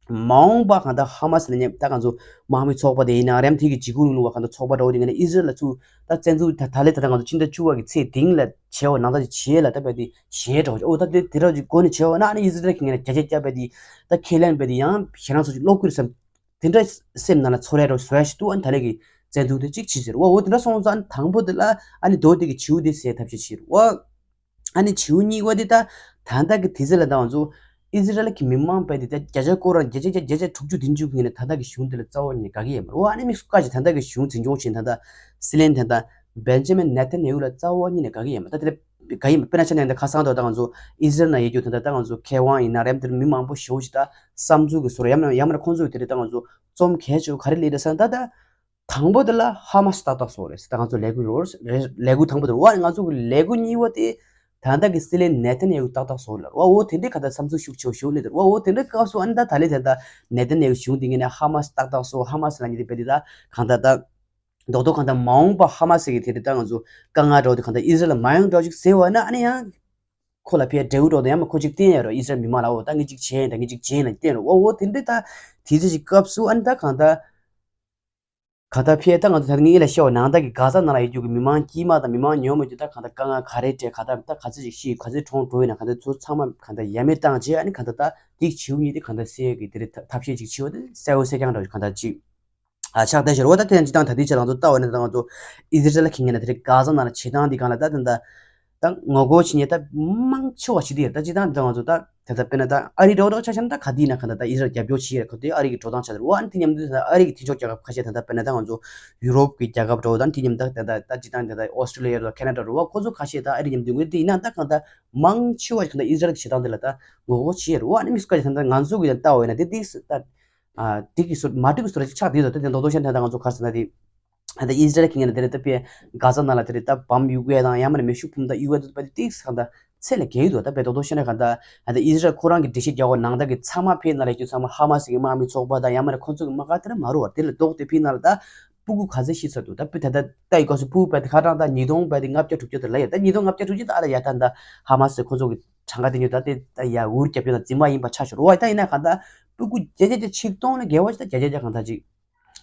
མ་འོངས་པ་ག་ད་ཧ་མ་སི་ལབ་མཁན་ད་ང་ཚོ་དམག་མི་ཚོགས་པ་དེ་ཡིན་ན་རེམ་ཐིག་གི་འཇིགས་སྐུལ་རིང་ལུགས་པ་ག་ད་ཚོགས་པ་འདྲ་བོ་དེ་ངོས་ནས་ཨི་ཟི་རལ་ལ་ཚུར་ད་བཙན་འཛུལ་ད་ད་ལས་ད་ད་ང་ཚོ་ཕྱི་ཟླ་བཅུ་པ་གི་ཚེས་བདུན་ལ་བྱས་བ་ནང་ད་ཅིག་བྱས་ལ་ད་པ་འདི་བྱས་འགྲོ་ཨོ་ད་དེ་དེ་འདྲ་ཅིག་སྒོ་ནས་བྱས་བ་ན་ཨ་ནི་ཨི་ཟི་རལ་གྱི་ངོས་ནས་རྒྱ་ཆེ་རྒྱ་པ་འདི་ད་ཁས་ལེན་པ་འདི་ཡང་ཞེ་སྡང་ཚོ་ཅིག་ལོག་གི་རེད་བསམ། དེ་འདྲ་སེམས་ནང་ལ་ཚོར་ཡ་འདྲ་བཟོ་ཡ་ཞིག་འདུག་ཨ་ནི་ད་ལས་ཀྱི་བཙན་འཛུལ་དེ་གཅིག་བྱས་ཟེར་བ། འོ་དེ་འདྲ་སོང་ཙང་ཨ་ནི་དང་པོ་དེ་ལ་ཨ་ནི་རྡོ་དེ་གི་བྱིའུ་དེ་བསད་ཐབས་ཤེས་བྱས་རེད་བ། ཨ་ནི་བྱིའུ་གཉིས་པ་དེ་ད་ད་ལྟ་གི་དུས་ཚོད་ལ་ད་ང་ཚོ་ཨི་ཟི་རལ་གྱི་མི་མང་པས་དེ་ད་བརྒྱ་ཆ་སྐོར་ར་བརྒྱ་ཆ་བརྒྱ་བརྒྱ་ཆ་དྲུག་ཅུ་བདུན་ཅུ་གི་ངོས་ནས་ད་ལྟ་གི་གཞུང་དེ་ལ་རྩ་བ་ཉིད་ནས་དགའ་གི་ཡོད་མ་རེད་བ། ཨ་ནི་དམིགས་སུ་བཀར་ཅིག་ད་ལྟ་གི་གཞུང་འཛིན་སྐྱོང་བྱེད་ད་ལྟ་སྲིད་བློན་དེ་ད་བེན་ཇ་མིན་ནེ་ཐན་ཡ་ཧུ་ལ་རྩ་བ་ཉིད་ནས་དགའ་གི་ཡོད་མ་རེད། ད་དེ་ལ་ག་ཡིན་པ་དཔེར་ན་ཆ་ནས་འདི་ཁ་སང་དུ་ད་ང་ཚོ་ཨི་ཟི་རལ་ནང་ཡོད་རྒྱུ་དེ་འདྲ་ད་ང་ཚོ་མཁས་དབང་ཡིན་ན་རེམ་དེར་མི་མང་པོ་ཞེ་པོ་ཞིག་ད་བསམ་ཚུལ་གྱི་བཟོ་འདྲ་ཡང་ན་ཡང་མིན་ན་ཁོང་ཚོ་དེ་འདྲ་ད་ང་ཚོ་རྩོམ་གལ་ཆེ་བོ་ག་རེ་སླེབས་རེད་ཟེར་ན་ད་ད་དང་པོ་དེ་ལ་ཧ་མ་སི་ཏག་ཏག་བཟོ་རེད་ཟེར། ད་ང་ཚོ་ལས་འགུལ་རོགས་རེད། ལས་འགུལ་དང་པོ་དེ་རེད་བ། ང་ཚོ་གི་ལས་འགུལ་གཉིས་པ་དེ་ད་ལྟ་གི་སྲིད་བློན་ནེ་ཐན་ཡ་ཧུ་ཏག་ཏག་བཟོ་ལ་རེད་བ། འོ་དེ་འདྲའི་ག་ད་བསམ་ཚུལ་ཤུགས་ཆེ་བོ་ཞེ་པོ་སླེབས་དེ་རེད་བ། འོ་དེ་འདྲའི་སྐབས་སུ་ཨ་ནི་ད་ད་ལས་དེ་ད་ནེ་ཐན་ཡ་ཧུ་གཞུང་དེ་ངོས་ནས་ཧ་མ་སི་ཏག་ཏག་བཟོ་ཧ་མ་སི་ལབ་མཁན་དེ་དཔེ་དེ་ད་གང་ད་ད། རྡོག་རྡོག་གང་ལྟར་མ་འོངས་པ་ཧ་མ་སི་གི་དེ་རེད་ད་ང་ཚོ་དཀའ་ངལ་འདྲ་བོ་དེ་གང་ལྟར་ཨི་ཟི་རལ་ལ་མ་ཡོང་འདྲ་བོ་ཅིག་ཟེར་བ་ན་ཨ་ནི་ཡང་ཁོ་ལ་ཕར་འབྲས་བུ་འདྲ་བོ་དང་ཡང་མ་ཁོ་ཅིག་བསྟན་ཡ་རོ། ཨི་ཟི་རལ་མི་མང་ལ་འོ་ད་ངས་ཅིག་བྱས་ཡིན་ད་ངས་ཅིག་བྱས་ཡིན་ལ་བསྟན་རོ། འོ་འོ་དེ་འདྲ་ད་དེ་ཚོ་ཅིག་སྐབས་སུ་ཨ་ནི་ད་གང་ལྟར་གང་ལྟར་ཕར་ད་ང་ཚོ་ད་ངས་ལ་བཤད་བ་ནང་ལྟར་གི་གྷ་ཛ་ནང་ལ་ཡོད་རྒྱུ་གི་མི་མང་དཀྱུས་མ་དང་མི་མང་ཉུང་མ་རྒྱུ་ད་གང་ལྟར་དཀའ་ངལ་ག་རེ་འཕྲད་ག་ད་ད་ག་ཚོད་ཅིག་ཤི་ག་ཚོད་གྲོངས་འགྲོ་ཡིན་ན་གང་ལྟར་ཚོ་ཚང་མ་གང་ལྟར་ཡ་མེད་བཏང་རྗེས་ཨ་ནི་གང་ལྟར་ད་དེ་བྱིའུ་གཉིས་དེ་གང་ལྟར་བསད་ཡ་གི་དེ་རེད་ཐབས་ཤེས་ཅིག་བྱས་བ་དེ་གསལ་བོ་གསལ་རྐྱང་འདྲ་བོ་ཅིག་གང་ལྟར་ཅིག་ཨ་ཆགས་བསྡད་ཤག་རེད་བ། ད་དེ་ཡང་སྤྱིར་བཏང་ད་ལྟའི་ཆ་ལ་ང་ཚོ་ལྟ་བ་ནི་ད་ང་ཚོ་ཨི་ཟི་རལ་གྱི་ངོས་ནས་དེ་རིང་གྷ་ཛ་ནང་ལ་བྱེད་སྟངས་འདི་སྒང་ལ་ད་དེ་འདྲ་ད་ངོ་རྒོལ་བྱེད་མཁན་ད་མང་ཆེ་བ་ཞིག་དེ་ཡོད། ད་སྤྱིར་བཏང་ད་ང་ཚོ་ད་དེ་ད་དཔེར་ན་ད་ཨ་རི་འདྲ་བོ་འདྲ་བོ་ཆ་བཞག་ན་ད་ག་དུས་ཡིན་ན་གང་ལྟར་ད་ཨི་ཟི་རལ་རྒྱབ་སྐྱོར་བྱེད་ཡས་ག་དུས་ཨ་རི་གི་འགྲོ་སྟངས་ཆགས་ཚར་བ། ཨ་ནི་དེ་མཉམ་དུ་ད་ཨ་རི་གི་མཐུན་ཕྱོགས་རྒྱལ་ཁབ་ཁ་ཤས་ད་ད་དཔེར་ན་ད་ང་ཚོ་ཡུ་རོབ་ཀྱི་རྒྱལ་ཁབ་འདྲ་བོ་ད་དེ་མཉམ་ད་ད་ད་སྤྱིར་བཏང་ད་ད་ཨོ་སི་ཀྲི་ལི་ཡ་རེད་ཁེ་ན་ཌ་རེད་བ། ཁོ་ཚོ་ཁ་ཤས་ད་ཨ་རི་མཉམ་དུ་ཡོང་གི་དེ་ཡིན་ན་ད་གང་ལྟར་མང་ཆེ་བ་གང་ལྟར་ཨི་ཟི་རལ་གྱི་བྱེད་སྟངས་དེ་ལ་ད་ངོ་རྒོལ་བྱེད་ཡས་རེད་བ། ཨ་ནི་མི་སུ་ཁ་ཤས་ད་ད་ང་ཚོ་གི་ད་ལྟ་བ་ཡིན་ན་དེ་དེ་ད། ཨ་དེ་གི་སོ་མ་འགྲིག་གི་སོ་ར་ཅིག་ཆགས་བསྡད་འདུག་ད་དེ་རྡོག་རྡོག་བཤད་ན་ད་ང་ཚོ་ག་རེ་ཟེར་ན་དེ་ཨ་ད་ཨི་ཟི་རལ་གྱི་ངོས་ནས་དེ་རེད་ད་དཔེ་གྷ་ཛ་ནང་ལ་དེ་རེད་ད་བམ་གཡུག་ཡས་དང་ཡང་མིན་ན་མེ་ཤུགས་འཕུར་མདའ་གཡུག་ཡས་འདུག་པ་དེ་ཏིག་ཙམ་གང་ལྟར་ཚད་ལས་བརྒལ་གྱི་འདུག་ད་དཔེ་རྡོག་རྡོག་བཤད་ན་གང་ལྟར་ཨ་ད་ཨི་ཟི་རལ་ཁོ་རང་གི་འགྲེལ་བཤད་རྒྱག་པ་ནང་ལྟར་གྱི་ཚང་མ་ཕེབས་ནང་ལ་ཡོད་རྒྱུ་ཚང་མ་ཧ་མ་སི་གི་དམག་མི་ཚོགས་པ་དང་ཡང་མིན་ན་ཁོ་ཚོ་གི་དམག་སྒར་དེ་འདྲ་མ་རུ་བ་དེ་ལ་ལྡོག་སྟེ་ཕེབས་ནང་ལ་ད་སྤུ་གུ་ག་ཚོད་ཤི་ཚར་འདུག་ད་དཔེ་ད་ལྟ་ལྟ་ཡི་སྐབས་སུ་སྤུ་གུ་དཔེ་དེ་ཁ་གྲངས་ད་ཉིས་སྟོང་དཔེ་དེ་ལྔ་བརྒྱ་དྲུག་བརྒྱ་དེ་ལ་ཡོད། ད་ཉིས་སྟོང་ལྔ་བརྒྱ་དྲུག་བརྒྱ་ད་ཨ་ད་ཡ་ད་ད་ཧ་མ་སི་ཁོ་ཚོ་གི་ གྲངས་ཀ་དེ་ཉིད་ད་དེ་ད་ཡ་འུར་རྒྱབ་ཡོད་ན་རྫུན་མ་ཡིན་པ་ཆགས་ཤོར་བ། ད་ཡིན་ན་གང་ལྟར་སྤུ་གུ་བརྒྱ་ཆ་བརྒྱ་ཆིག་སྟོང་ལ་བརྒལ་བ་ཞིག་ད་བརྒྱ་ཆ་བརྒྱ་གང་ལྟར་ཅིག་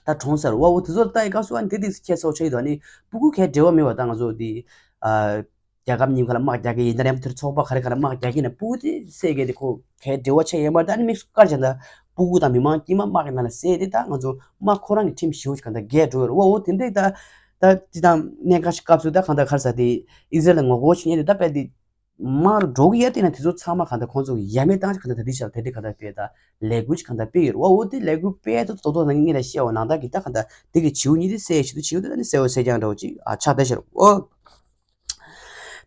ད་གྲོངས་ཚར་བ། འོ་དེ་ཚོར་ལྟ་ཡི་སྐབས་སུ་ཨ་ནི་དེ་དེ་ཁྱད་གསོད་ཆགས་ཡོད་དོ། ཨ་ནི་སྤུ་གུ་གས་འབྲེལ་བ་མེད་པ་ད་ང་ཚོ་དེ་ཨ་རྒྱལ་ཁབ་གཉིས་ཀ་ལ་དམག་རྒྱག་གི་ཡིན་ད་རེད། དེར་ཚོགས་པ་ག་རེ་ག་རེ་དམག་རྒྱག་གི་ཡིན་ན་སྤུ་གུ་དེ་བསད་གི་དེ་ཁོ་གས་འབྲེལ་བ་ཆགས་ཡོད་མ་རེད། ད་ཨ་ནི་དམིགས་སུ་བཀར་བྱས་ད་སྤུ་གུ་དང་མི་མང་དཀྱུས་མ་དམག་གི་ནང་ལ་བསད་དེ་ད་ང་ཚོ་དམག་ཁོ་རང་གི་ཁྲིམས་ཞེ་པོ་ཞིག་གང་ལྟར་འགལ་འགྲོ་ཡོད་རེད་བ། འོ་དེ་འདྲའི་ད་ད་དེ་དང་གནད་འགག་ཞིག་སྐབས་སུ་ད་གང་ལྟར་ག་རེ་ཟེར་དེ་ཨི་ཟི་རལ་ལ་ངོ་རྒོལ་བྱེད་མཁན་དེ་ད་དཔེ་དེ། མར་འགྲོ་གི་ཡ་དེ་ན་དེ་ཚོ་ཚང་མ་གང་ལྟར་ཁོང་ཚོ་གི་ཡ་མེད་བཏང་ཅིག་གང་ལྟར་ད་དེ་ཤར་དེ་དེ་གང་ལྟར་སྤེལ་ད་ལས་འགུལ་ཅིག་གང་ལྟར་སྤེལ་ཡོད་རེད་བ། འོ་དེ་ལས་འགུལ་སྤེལ་ད་དོ་དོ་ན་ངེད་ལ་བཤད་འོ་ནང་ད་གི་ད་གང་ལྟར་དེ་གི་བྱིའུ་གཉིས་དེ་བསད་ཤི་དུ་བྱིའུ་དེ་ད་ནི་བསད་འོ་བསད་ཀྱང་འདྲ་བོ་ཅིག་ཨ་ཆགས་བསྡད་ཤར་འོ།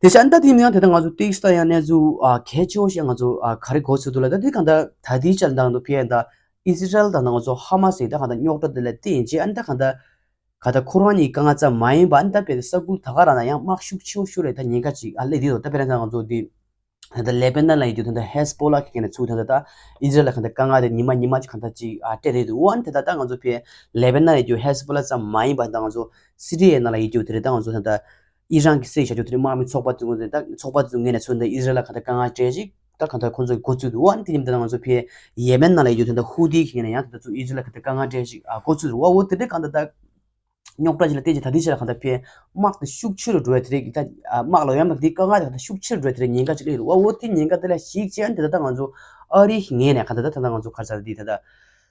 དེ་ཤ་ཨ་ད་དེ་མིན་ཡང་དེ་ད་ང་ཚོ་ཏིག་ས་ཡང་གནས་ཚུལ་ཨ་གལ་ཆེ་བོ་ཞིག་ང་ཚོ་ཨ་ག་རེ་གོ་ཚོད་འདུག་ལ་ད་དེ་གང་ལྟར་ད་དེ་ཤར་འདང་དུ་ཕེ་ཡང་ད་ཨི་སི་རལ་དང་ང་ཚོ་ཧ་མ་སི་ད་གང་ལྟར་རྙོག་དྲ་དེ་ལ་བརྟེན་བྱས་ཨ་ད་གང་ལྟར། ག་ད་ཁོ་རང་གཉིས་དཀའ་ངལ་ཙམ་མ་ཡིན་པ་ཨ་ནི་ད་དཔེ་ས་ཁུལ་ད་ག་རང་ན་ཡང་དམག་ཤུགས་ཆེ་བོ་ཤུ་རེད་ད་ཉེན་ཁ་ཅིག་ཨ་ལས་དེ་དོ་ད་དཔེར་ན་ང་ཚོ་འདི་ད་ལེ་པེ་ནན་ལ་ཡོད་རྒྱུ་ད་ཧེ་སི་པོ་ལ་གི་ནས་ཚུགས་ད་ད་ཨི་ཟི་རལ་ལ་ག་ད་དཀའ་ངལ་དེ་ཉི་མ་ཉི་མ་ཅིག་ག་ད་ཅིག་ཨ་སྤྲད་རེད་འདུག་འོ་ཨ་ནི་དེ་ད་ད་ང་ཚོ་ཕེ་ལེ་པེ་ནན་ལ་ཡོད་རྒྱུ་ཧེ་སི་པོ་ལ་ཙམ་མ་ཡིན་པ་ད་ང་ཚོ་སི་རི་ཡའི་ནང་ལ་ཡོད་རྒྱུ་དེ་རེད་ད་ང་ཚོ་ད་ད་ཨི་རན་གི་སྲིད་བྱ་རྒྱུ་དེ་རེད་དམག་མི་ཚོགས་པ་ཚོ་ད་ཚོགས་པ་ཚོ་ངོས་ནས་ཚུགས་ད་ཨི་ཟི་རལ་ལ་ག་ད་དཀའ་ངལ་སྤྲད་ཅིག་ད་ག་ད་ཁོ་ཚོ་འགོ་ཚུགས་འདུག་འོ་ཨ་ནི་དེ་ཉིན་ད་ང་ཚོ་ཕེ་ཡེ་མེན་ནང་ལ་ཡོད་རྒྱུ་ད་ཧུ་ཏི་གི་ནས་ཡང་ད་ད་ཚོ་ཨི་ཟི་རལ་ལ་ག་ད་དཀའ་ངལ་སྤྲད་ཅིག་ཨ་འགོ་ཚུགས་འདུག་འོ་འོ་དེ་རེད་ག་ད་ད། རྙོག་དྲ་ཞིག་ལ་བརྟེན་ཅིང་ད་ལྟའི་ཆར་ལ་གང་ལྟར་ཕན་དམག་དེ་ཤུགས་ཆེ་རུ་འགྲོ་བའི་དེ་རིང་གི་ད་དམག་ལ་ཡང་དེའི་དཀའ་ངལ་དེ་གང་ལྟར་ཤུགས་ཆེ་རུ་འགྲོ་བའི་དེ་རིང་ཉེན་ཁ་ཅིག་སླེབས་ཡོད་རེད་བ། འོ་དེ་ཉེན་ཁ་དེ་ལ་གཞིགས་བྱས་ཨ་ནི་དེ་ད་ལྟ་ང་ཚོ་ཨ་རི་ངོས་ནས་གང་ལྟར་ད་ད་ལྟ་ང་ཚོ་ག་རེ་ཟེར་དེ་ད་ལྟ་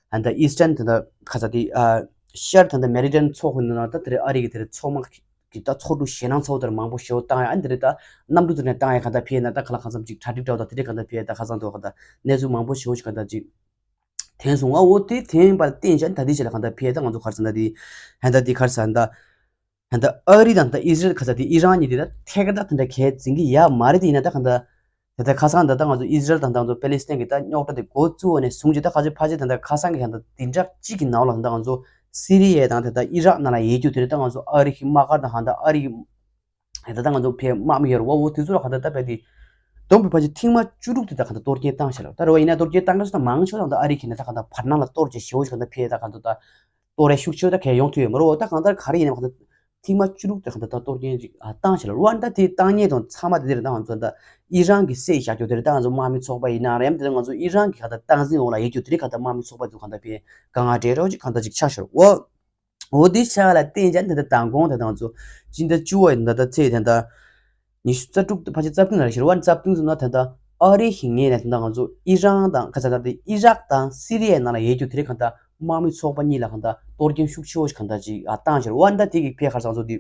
ཨ་ད་ཨི་སི་ཊན་ད་ལྟ་ག་རེ་ཟེར་དེ་ཨ་ཤར་ད་ལྟ་མེ་རི་ཌན་ཚོགས་ཁང་ནང་ད་དེ་རིང་ཨ་རི་གི་དེ་རིང་ཚོགས་མ་གི་ད་ཚོགས་འདུ་ཞེད་སྣང་ཚ་བོ་དེར་མང་པོ་ཞེ་པོ་བཏང་ཡ་ཨ་ནི་དེ་རིང་ད་གནམ་གྲུ་དེ་ནས་བཏང་ཡ་གང་ལྟར་ཕན་ན་ད་ག་ལ་གང་འཚམ་ཅིག་གྲ་སྒྲིག་འདྲ་བོ་ད་དེ་རིང་གང་ལྟར་ཕན་ད་ཁ་སང་དུ་གང་ལྟར་གནས་ཚུལ་མང་པོ་ཞེ་པོ་ཞིག་གང་ལྟར་ཅིག་དེང་སོང་ང་འོ་དེ་དེང་པར་བརྟེན་བྱས་ད་ལྟའི་ཆ་ལ་གང་ལྟར་ཕེ་ད་ང་ཚོ་ག་རེ་ཟེར་ན་དེ་ཧན་ད་དེ་ག་རེ་ཟེར་ད་ཧན་ད་ཨ་རི་དང་ད་ཨི་སི་རལ་ག་ས་དེ་ཨི་རན་གཉིས་དེ་ད་ཐད་ཀར་ད་དེ་འདྲ་གལ་འཛིན་གི་ཡ་མ་རེད། དེ་ཡིན་ན་ད་གང་ལྟར་ད་ད་ཁ་སང་ད་ད་ང་ཚོ་ཨི་སི་རལ་དང་ད་ང་ཚོ་པེ་ལི་སི་ཐན་གི་ད་རྙོག་དྲ་དེ་འགོ་བཙུགས་པ་ནས་བཟུང་བྱས་ད་ཁ་ཆེ་ཕ་ཆེ་ད་ད་ཁ་སང་གི་ཧན་ད་དེ་འདྲ་གཅིག་གི་ནང་ལ་ད་ང་ཚོ་སི་རི་ཡ་དང་ད་ད་ཨི་རག་ནང་ལ་ཡོད་རྒྱུ་དེ་རེད། ད་ང་ཚོ་ཨ་རི་གི་དམག་སྒར་དང་ཧན་ད་ཨ་རི་གི་ད་ལྟ་ང་ཚོ་ཕའི་དམག་མི་ཡོད་རེད་བ། འོ་དེ་ཚོ་ལ་ག་ད་ལྟ་བས་དེ་བསྡོམས་པའི་ཕལ་ཆེར་ཐེངས་མ་བཅུ་དྲུག་དེ་ད་ག་ད་གཏོར་སྐྱོན་བཏང་ཤག་ལ། ད་རེད་བ། ཡིན་ན་གཏོར་སྐྱོན་བཏང་ག་ཞིག་ད་མང་ཤོས་ད་ད་ཨ་རི་གི་ནས་ད་ག་ད་བར་སྣང་ལ་གཏོར་བྱེད་ཞེ་པོ་ཞིག་ག་ད་ཕའི་ད་ག་ད་ད་གཏོར་རེ་ཤུགས་ཆེ་ད་གས་ཡོང་ཐུབ་ཡོད་མ་རེད། འོ་ད་གང་ལྟར་ག་རེ་ཡིན་ན་ག་ད་ཐེངས་མ་བཅུ་དྲུག་དེ་ག་ད་ད་གཏོར་སྐྱོན་ཅིག་བཏང་ཤག་ལ། འོ་ད་དེ་བཏང་མཁན་དང་ཚང་མ་དེ་དེ་རེད། ད་ང་ཚོ་ད་ཨི་རན་གི་སྲིད་བཞག་རྒྱུ་དེ་རེད། ད་ང་ཚོ་དམག་མི་ཚོགས་པ་ཡིན་ན་རེད། ཡང་དེ་ད་ང་ཚོ་ཨི་རན་གི་ག་ད་སྟངས་འཛིན་འོག་ལ་ཡོད་རྒྱུ་དེ་རེད། ག་ད་དམག་མི་ཚོགས་པ་ཚོ་ག་ད་ཕའི་དཀའ་ངལ་འཕྲད་རོགས་ཅིག་ག་ད་ཅིག་ཆགས་ཤག་ལ། འོ། འོ་དེ་ཆ་ལ་བརྟེན་ཀྱང་དེ་འདྲ་མདང་དགོང་དེ་དང་ཚོ་སྤྱི་ཟླ་བཅུ་བ་ཡི་ད་ལྟ་ཚེས་དེ་འདྲ་ཉི་ཤུ་རྩ་དྲུག་ཕལ་ཆེར་རྩ་བདུན་ལ་ཞེ་པོ་རྩ་བདུན་ཙམ་ན་དེ་འདྲ་ཨ་རི་གི་ངོས་ནས་དེ་འདྲ་ང་ཚོ་ཨི་རན་དང་ཁ་ས་ད་དེ་ཨི་རག་དང་སི་རི་ཡའི་ནང་ལ་ཡོད་རྒྱུ་དེ་རིང་གང་ལྟར་དམག་མི་ཚོགས་པ་གཉིས་ལ་གང་ལྟར་གཏོར་སྐྱོན་ཤུགས་ཆེ་བོ་ཞིག་གང་ལྟར་ཅིག་ཨ་བཏང་ཤག་འོ་ད་དེ་གི་ཕའི་ཁར་སང་ཚོ་དེ་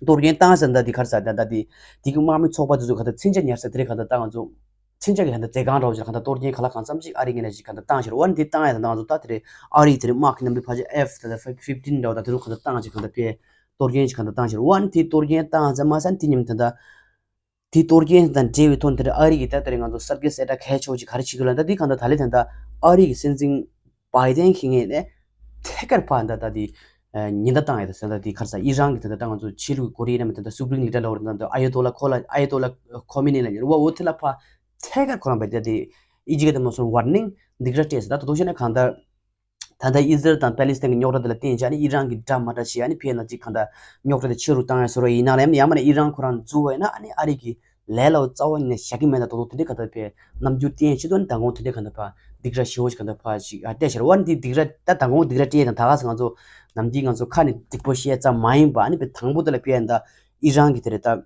གཏོར་སྐྱོན་བཏང་ཟེར་ད་དེ་ཁར་ས་ད་ད་དེ་དེ་གི་དམག་མི་ཚོགས་པ་དེ་ཚོ་གང་ལྟར་མཚོན་ཆ་ཉར་ས་དེ་རིང་གང་ལྟར་ད་ང་ཚོ། མཚོན་ཆ་གི་ཧ་ད་རྫས་ཁང་འདྲ་བོ་ཅིག་ལ་གང་ལྟར་གཏོར་སྐྱོན་ག་ལ་གང་འཚམ་ཅིག་ཨ་རི་ངོས་ནས་ཅིག་གང་ལྟར་བཏང་ཤར་བ་འདི་བཏང་ཡ་ད་ང་ཚོ་ད་དེ་རེད། ཨ་རི་དེ་རེད་དམག་གི་གནམ་གྲུ་ཕལ་ཆེར་ཨེཕ་ད་ལྟ་ཕིབ་ཕིབ་ཊིན་འདྲ་བོ་ད་དེ་ཚོ་གང་ལྟར་བཏང་ཅིག་གང་ལྟར་ཕེ་གཏོར་སྐྱོན་ཅིག་གང་ལྟར་བཏང་ཤར་བ་འདི་གཏོར་སྐྱོན་བཏང་ཙམ་མ་ཟད་འདི་ཉིན་ད་ལྟ་འདི་གཏོར་སྐྱོན་དང་འབྲེལ་བའི་ཐོག་དེ་རེད། ཨ་རི་གི་ད་དེ་རེད་ང་ཚོ་གསར་འགོད་གསལ་བསྒྲགས་གལ་ཆེ་བོ་ཅིག་ག་རེ་བྱེད་དགོས་ལ་ད་འདི་གང་ལྟར་ད་ལེ་ད་ལྟ་ཨ་རི་གི་སྲིད་འཛིན་བྷའི་ཏན་གྱི་ངོས་ནས་ཐད་ཀར་ཕར་ད་ལྟ་འདི། ཉེན་བརྡ་བཏང་ཡོད་ད་ཟེར་ད་དེ་ཁར་ས་ཨི་རན་གྱི་ད་ལྟ་ང་ཚོ་ཆོས་ལུགས་ཀྱི་སྐོར་ཡིན་ན་མི་ད་ལྟ་སུ་པྲིམ་ལི་ཌར་ལ་འོར་ད་ཨ་ཡོ་ཏོ་ལ་ཁོ་ལ་ཨ་ཡོ་ཏོ་ལ་ཁོ་མི་ནི་ལ་ཉེར་བ་འོ་དེ་ལ་ཕ་ཐད་ཀར་ཁོ་རང་བས་ད་དེ་ཨི་ཇི་ག་ད་མ་སོང་ཝར་ནིང་སྡིགས་ར་སྤྲད་ཟེར་ད་ད་དུང་བཤད་ན་གང་ལྟར་ད་ལྟ་ཨི་ཟི་རལ་དང་པེ་ལི་སི་ཐན་གྱི་རྙོག་དྲ་དེ་ལ་བརྟེན་བྱས་ཨ་ནི་ཨི་རན་གྱི་དགྲ་མ་དགྲ་བྱས་ཨ་ནི་ཕེ་ན་ཅིག་གང་ལྟར་རྙོག་དྲ་དེ་ཆེ་རུ་བཏང་ཡ་བཟོ་འདྲ་ཡིན་ན་ལ་ཡང་ཡང་མིན་ན་ཨི་རན་ཁོ་རང་འཛུལ་བ་ཡིན་ན་ཨ་ནི་ཨ་རི་གི་ལས་སླ་བོ་རྩ་བ་ཉིད་ནས་བཞག་གི་མེད་ན་དོ་དོ་དེ་འདྲའི་ག་ད་ཕའི་རྣམ་འགྱུར་བསྟན་ཕྱི་དོན་མདང་དགོང་དེ་འདྲའི་ག་ད་ཕ་སྡིགས་ར་ཞི་བོ་ཞིག་ག་ད་ཕ་ཞིག་ཨ་སྤྲད་ཤར་བ་འདི་སྡིགས་ར་ད་མདང་དགོང་སྡིགས་ར་སྤྲད་དང་ད་ག་ས་ང་ཚོ་ནམ་རྒྱུན་ང་ཚོ་ཁ་ནས་སྡིག་པོ་བཤད་ཙམ་མ་ཡིན་པ་ཨ་ནི་པའི་དང་པོ་དེ་ལ་ཕའི་ཨ་ད་ཨི་རན་གི་དེ་རེད་ད་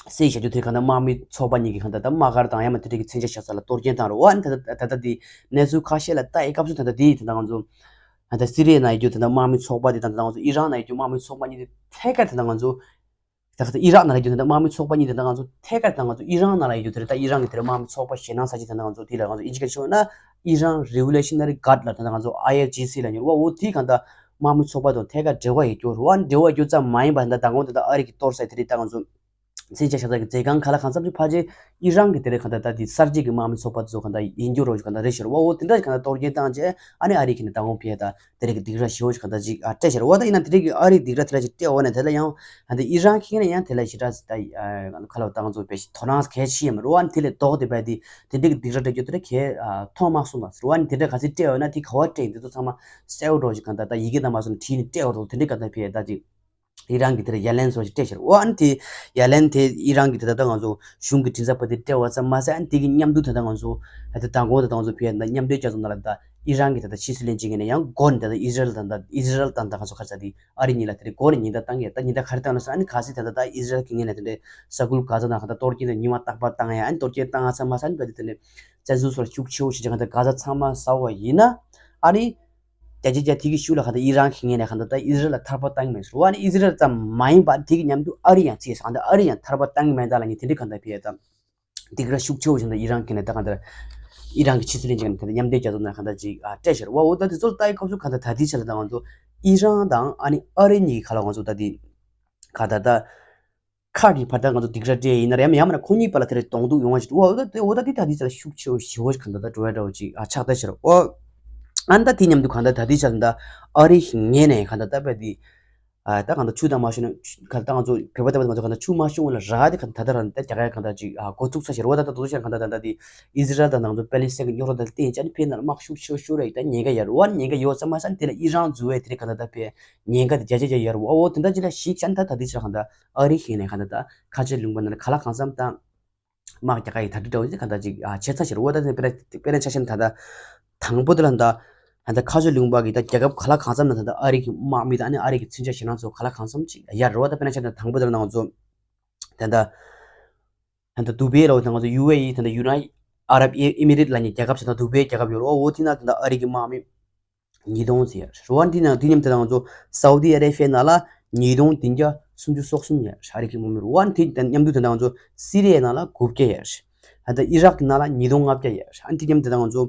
སེ་ཞབས་ཞུ་དེ་ག་ད་དམག་མི་ཚོགས་པ་གཉིས་ཀྱི་ག་ད་ད་དམག་སྒར་དང་ཡང་མ་དེ་འདྲའི་གི་མཚོན་ཆ་བཞག་ས་ལ་གཏོར་སྐྱོན་བཏང་རེད་བ། ཨ་ནི་ད་ད་ད་ད་འདི་གནས་ཚུལ་ཁ་ཤས་ལ་ལྟ་ཡི་སྐབས་སུ་ད་ད་འདི་ད་ད་ང་ཚོ་ད་ད་སི་རི་ཡ་ན་ཡོད་རྒྱུ་ད་ད་དམག་མི་ཚོགས་པ་འདི་ད་ད་ང་ཚོ་ཨི་རན་ན་ཡོད་རྒྱུ་དམག་མི་ཚོགས་པ་གཉིས་དེ་ཐད་ཀར་ད་ད་ང་ཚོ། ད་ག་ད་ཨི་རག་ནང་ལ་ཡོད་རྒྱུ་དེ་འདྲ་དམག་མི་ཚོགས་པ་གཉིས་དེ་འདྲ་ང་ཚོ་ཐད་ཀར་དང་ང་ཚོ་ཨི་རན་ནང་ལ་ཡོད་རྒྱུ་དེ་རེད། ད་ཨི་རན་གྱི་དེ་རེད་དམག་མི་ཚོགས་པ་ཞེད་སྣང་ཚ་ཅིག་དེ་འདྲ་ང་ཚོ་དེ་ལ་ང་ཚོ་ཨིན་ཇི་སྐད་ཤོད་ན་Iran Revolutionary Guard ལ་དེ་འདྲ་ང་ཚོ་ཨའི་ཨར་ཇི་སི་ལ་ཉོར་བ་འོ་དེའི་གང་ལྟར་དམག་མི་ཚོགས་པ་དང་ཐད་ཀར་འབྲེལ་བ་ཡོད་རྒྱུ་རེད་བ། འབྲེལ་བ་ཡོད་རྒྱུ་ཙམ་མ་ཡིན་པར་ད་ད་དགོང་དེ་ད་ཨ་རི་གི་གཏོར་ས་དེ་རེད། ད་ང་ཚོ་མཚོན་ཆ་བཞག་ས་གི་མཛད་ཁང་ཁ་ལ་གང་འཚམ་ཅིག་ཕལ་ཆེར་ཨི་རན་གྱི་དེ་རེད་གང་ལྟར་ད་དེ་གསར་བརྗེ་གི་དམག་མི་ཚོགས་པ་དེ་ཚོ་གང་ལྟར་ཡིན་རྒྱུ་རོ་གང་ལྟར་རེད་ཤག་བ། འོ་དེ་འདྲ་གང་ལྟར་གཏོར་སྐྱོན་བཏང་རྗེས་ཨ་ནི་ཨ་རི་གི་ནས་ད་དགོང་ཕེ་ད། དེ་རིགས་ཀྱི་སྡིགས་ར་ཞེ་པོ་ཞིག་གང་ལྟར་ཅིག་ཨ་སྤྲད་ཤར་བ། ད་ཡིན་ན་དེ་རིགས་ཀྱི་ཨ་རིའི་སྡིགས་ར་དེ་འདྲ་ཅིག་སྤྲད་འོ་ན་དེ་ལ་ཡང་ད་ལྟ་ཨི་རན་ཁེ་ན་ཡང་དེ་ལ་ཞེ་དྲག་ད་ཁ་ལོ་ཏང་ཚོ་བེད་ཤི་དོ་སྣང་གལ་ཆེ་ཡང་མ་རུ་བ། དེ་ལས་ལྡོག་དེ་བས་དེ་དེ་འདྲ་གི་སྡིགས་ར་སྤྲད་རྒྱུ་དེ་འདྲ་གལ་མཐོང་མ་སོང་བ་ཟེར་བ། དེ་འདྲ་ག་ཚོད་སྤྲད་འོ་ན་དེ་ག་བ་སྤྲད་འདི་ཚོ་ཚང་མ་གསལ་བོ་འགྲོ་ཞིག་གང་ལྟར་ད་ཡི་གེ་དང་མ་སོང་བྲིས་ནས་སྤྲད་འོ་རོགས་དེ་འདྲ་ག་ད་ཕེ་ད་ཅིག་ཨི་རན་གྱི་དེར་ཡ་ལན་སོགས་ཅིག་སྤྲད་ཤར། འོ་ཨ་ནི་དེ་ཡ་ལན་དེ་ཨི་རན་གྱི་དེ་ད་ལྟ་ང་ཚོ་གཞུང་གི་མགྲིན་ཚབ་པ་དེ་སྤྲད་པ་ཙམ་མ་ཟད། ཨ་ནི་དེ་གི་མཉམ་དུ་ད་ལྟ་ང་ཚོ་ད་ལྟ་མགོ་ད་ལྟ་ང་ཚོ་ཕེ་ད་མཉམ་འབྲེལ་རྒྱལ་ཚོགས་ནང་ལ་ད་ཨི་རན་གྱི་ད་ལྟ་ཕྱི་སྲིད་བློན་ཆེན་གྱི་ནས་ཡང་འགོ་ནས་ད་ལྟ་ཨི་ཟི་རལ་དང་ད་ཨི་ཟི་རལ་དང་ད་ང་ཚོ་ག་རེ་ཟེར་དེ་ཨ་རི་གཉིས་ལ་དེ་རེད་འགོ་ནས་ཉེན་བརྡ་བཏང་ཡོད། ད་ཉེན་བརྡ་ག་རེ་བཏང་ལ་ཟེར། ཨ་ནི་གལ་སྲིད་ད་ལྟ་ད་ཨི་ཟི་རལ་གྱི་ངོས་ནས་དེ་འདྲའི་ས་ཁུལ་ག་ཚོད་ནང་ག་ད་གཏོར་སྐྱོན་དང་ཉི་མ་རྟག་པར་བཏང་ཡ། ཨ་ནི་གཏོར་སྐྱོན་བཏང་ང་ཚང་མ་ས་ནི་བ་དེ་དེ་ནས་བཙན་འཛུལ་སོགས་ཤུགས་ཆེ་བོ་ཞིག་ཅིག་ག་ད་ག་ཚོད་ཚང་མ་ཟ་བ་ཡིན་ན། ཨ་ནི་རྒྱ་ཆེ་རྒྱ་དེ་གི་ཤུགས་ལ་ག་ད་ཨི་རན་གྱི་ངོས་ནས་ག་ད་ད་ཨི་ཟི་རལ་ལ་ཐར་པ་བཏང་གི་མེད་ཟེར་བ། ཨ་ནི་ཨི་ཟི་རལ་ཙམ་མ་ཡིན་པ་དེ་གི་མཉམ་དུ་ཨ་རི་ཡང་ཚིག་ས་ག་ད་ཨ་རི་ཡང་ཐར་པ་བཏང་གི་མེད་ད་ལ་ནི་དེ་འདྲའི་ག་ད་ཕེ་ད། སྡིགས་ར་ཤུགས་ཆེ་བོ་བྱུང་ན་ཨི་རན་གྱི་ནས་ད་གང་ལྟར་ཨི་རན་གྱི་ཕྱི་སྲིད་བློན་ཆེན་གྱི་ནས་མཉམ་འབྲེལ་རྒྱལ་ཚོགས་ནང་གང་ལྟར་ཅིག་ཨ་སྤྲད་ཤར་བ། འོ་ད་དེ་ཚོ་ལ་ལྟ་ཡི་སྐབས་སུ་གང་ལྟར་ད་ལྟའི་ཆ་ལ་ད་ང་ཚོ་ཨི་རན་དང་ཨ་ནི་ཨ་རི་གཉིས་ཀྱི་ཁ་ལ་ང་ཚོ་ད་དེ་ག་ད་ད་ཁག་གི་བར་ད་ང་ཚོ་སྡིགས་ར་སྤྲད་ཡིན་ན་རེད། ཡང་མིན་ན་ཁོ་གཉིས་བར་ལ་དེ་རེད་གདོང་ཐུག་ཡོང་བ་ཞིག་འོ་ད་དེ་འོ་ད་དེ་ད་ལྟའི་ཆ་ལ་ཤུགས་ཆེ་བོ་ཞེ་བོ་ཞིག་གང་ལྟར་ད་འགྲོ་ཡ་འདྲ་བོ་ཅིག་ཨ་ཆགས་ད་ཤར། འོ་ཨ་ནི་ད་དེ་མཉམ་དུ་གང་ལྟར་ད་ལྟའི་ཆ་ལ་ད་ཨ་རི་གི་ངོས་ནས་གང་ལྟར་ད་པ་དེ། ཨ་ད་གང་ལྟར་ཆུ་དང་མ་ཤོང་ན་ག་ད་ང་ཚོ་བོད་པ་ལྟ་བུ་ང་ཚོ་གང་ལྟར་ཆུ་མ་ཤོང་བ་ལ་རག་དེ་གང་ལྟར་ད་ལྟ་རང་ད་རྒྱ་གར་གང་ལྟར་ཅིག་ཨ་འགོ་ཚུགས་ས་ཤར་བ། ད་ད་དོ་ཤར་གང་ལྟར་ད་ལྟ་དེ་ཨི་ཟི་རལ་དང་ང་ཚོ་པེ་ལི་སི་ཐན་གྱི་རྙོག་དྲ་དང་བསྟན་ཅན་ཕེ་ན་དམག་ཤུགས་ཆེ་ཤོས་རེད། ད་ཉེན་ཁ་ཡར་བ་ཉེན་ཁ་ཡོད་ཙམ་མ་ཟད་དེ་ལ་ཨི་རན་འཛུལ་བས་དེ་ལ་གང་ལྟར་ད་ཕེ་ཉེན་ཁ་དེ་རྒྱ་ཆེ་རྒྱ་ཡར་བ། འོ་དེ་འདྲ་ཅིག་ལ་ཞིག་ཅན་ད་ད་དེ་ཆ་གང་ལྟར་ཨ་རི་ཤིག་ནས་གང་ལྟར་ད་ཁ་ཆེ་ལུང་པ་ནང་ལ་ག་ལ་གང་འཚམ་དང་། དམག་རྒྱག་ག་ཡི་ད་དྲི་འདྲ་བོ་ཅིག་ག་ད་ཅིག་ཨ་ཆེ་ཚ་ཤར་བ། ད་དེ་དཔེར་ན་དཔེར་ན་ཆ་བཞག་ན་ད་ད་དང་པོ་དེ་ལ་ད་ད་ད་ཁ་ཆེ་ལུང་པ་གི་ད་རྒྱལ་ཁབ་ག་ལ་གང་འཚམ་ན་ད་ད་ཨ་རི་གི་དམག་མི་དང་ཨ་ནི་ཨ་རི་གི་མཚོན་ཆ་ཞེད་སྣང་ཚོ་ག་ལ་གང་འཚམ་ཅིག་ཡར་རོ། ད་དཔེར་ན་ཆ་ད་དང་པོ་དེ་ལ་ང་ཚོ་ད་ད་ད་ད་དུ་བེ་རོ་ད་ང་ཚོ་ཡུ་ཨེ་ཨི་ད་ད་ཡུ་ནའི་ཨ་རབ་ཨི་མི་རེ་ཊི་ལ་ཉེ་རྒྱལ་ཁབ་ཆ་ད་དུ་བེ་རྒྱལ་ཁབ་ཡོད་རོ། འོ་དེ་ན་ད་ད་ཨ་རི་གི་དམག་མི་ཉིས་སྟོང་ཟེར་ཡ། རུ་ཝན་དེ་ནང་དེ་མཉམ་དུ་ང་ཚོ་སའུ་དི་ཨ་རེ་བྷི་ཡ་ནང་ལ་ཉིས་སྟོང་བདུན་བརྒྱ་སུམ་ཅུ་སོ་གསུམ་ཡ། ཨ་རི་གི་དམག་མི་རུ་ཝན་དེ་དང་མཉམ་དུ་དེ་ནང་ང་ཚོ་སི་རི་ཡའི་ནང་ལ་དགུ་བརྒྱ་ཡ། ཨ་ད་ཨི་རག་གི་ནང་ལ་ཉིས་སྟོང་ལྔ་བརྒྱ་ཡ། ཨ་དེ་མཉམ་དུ་དེ་ནང་ང་ཚོ་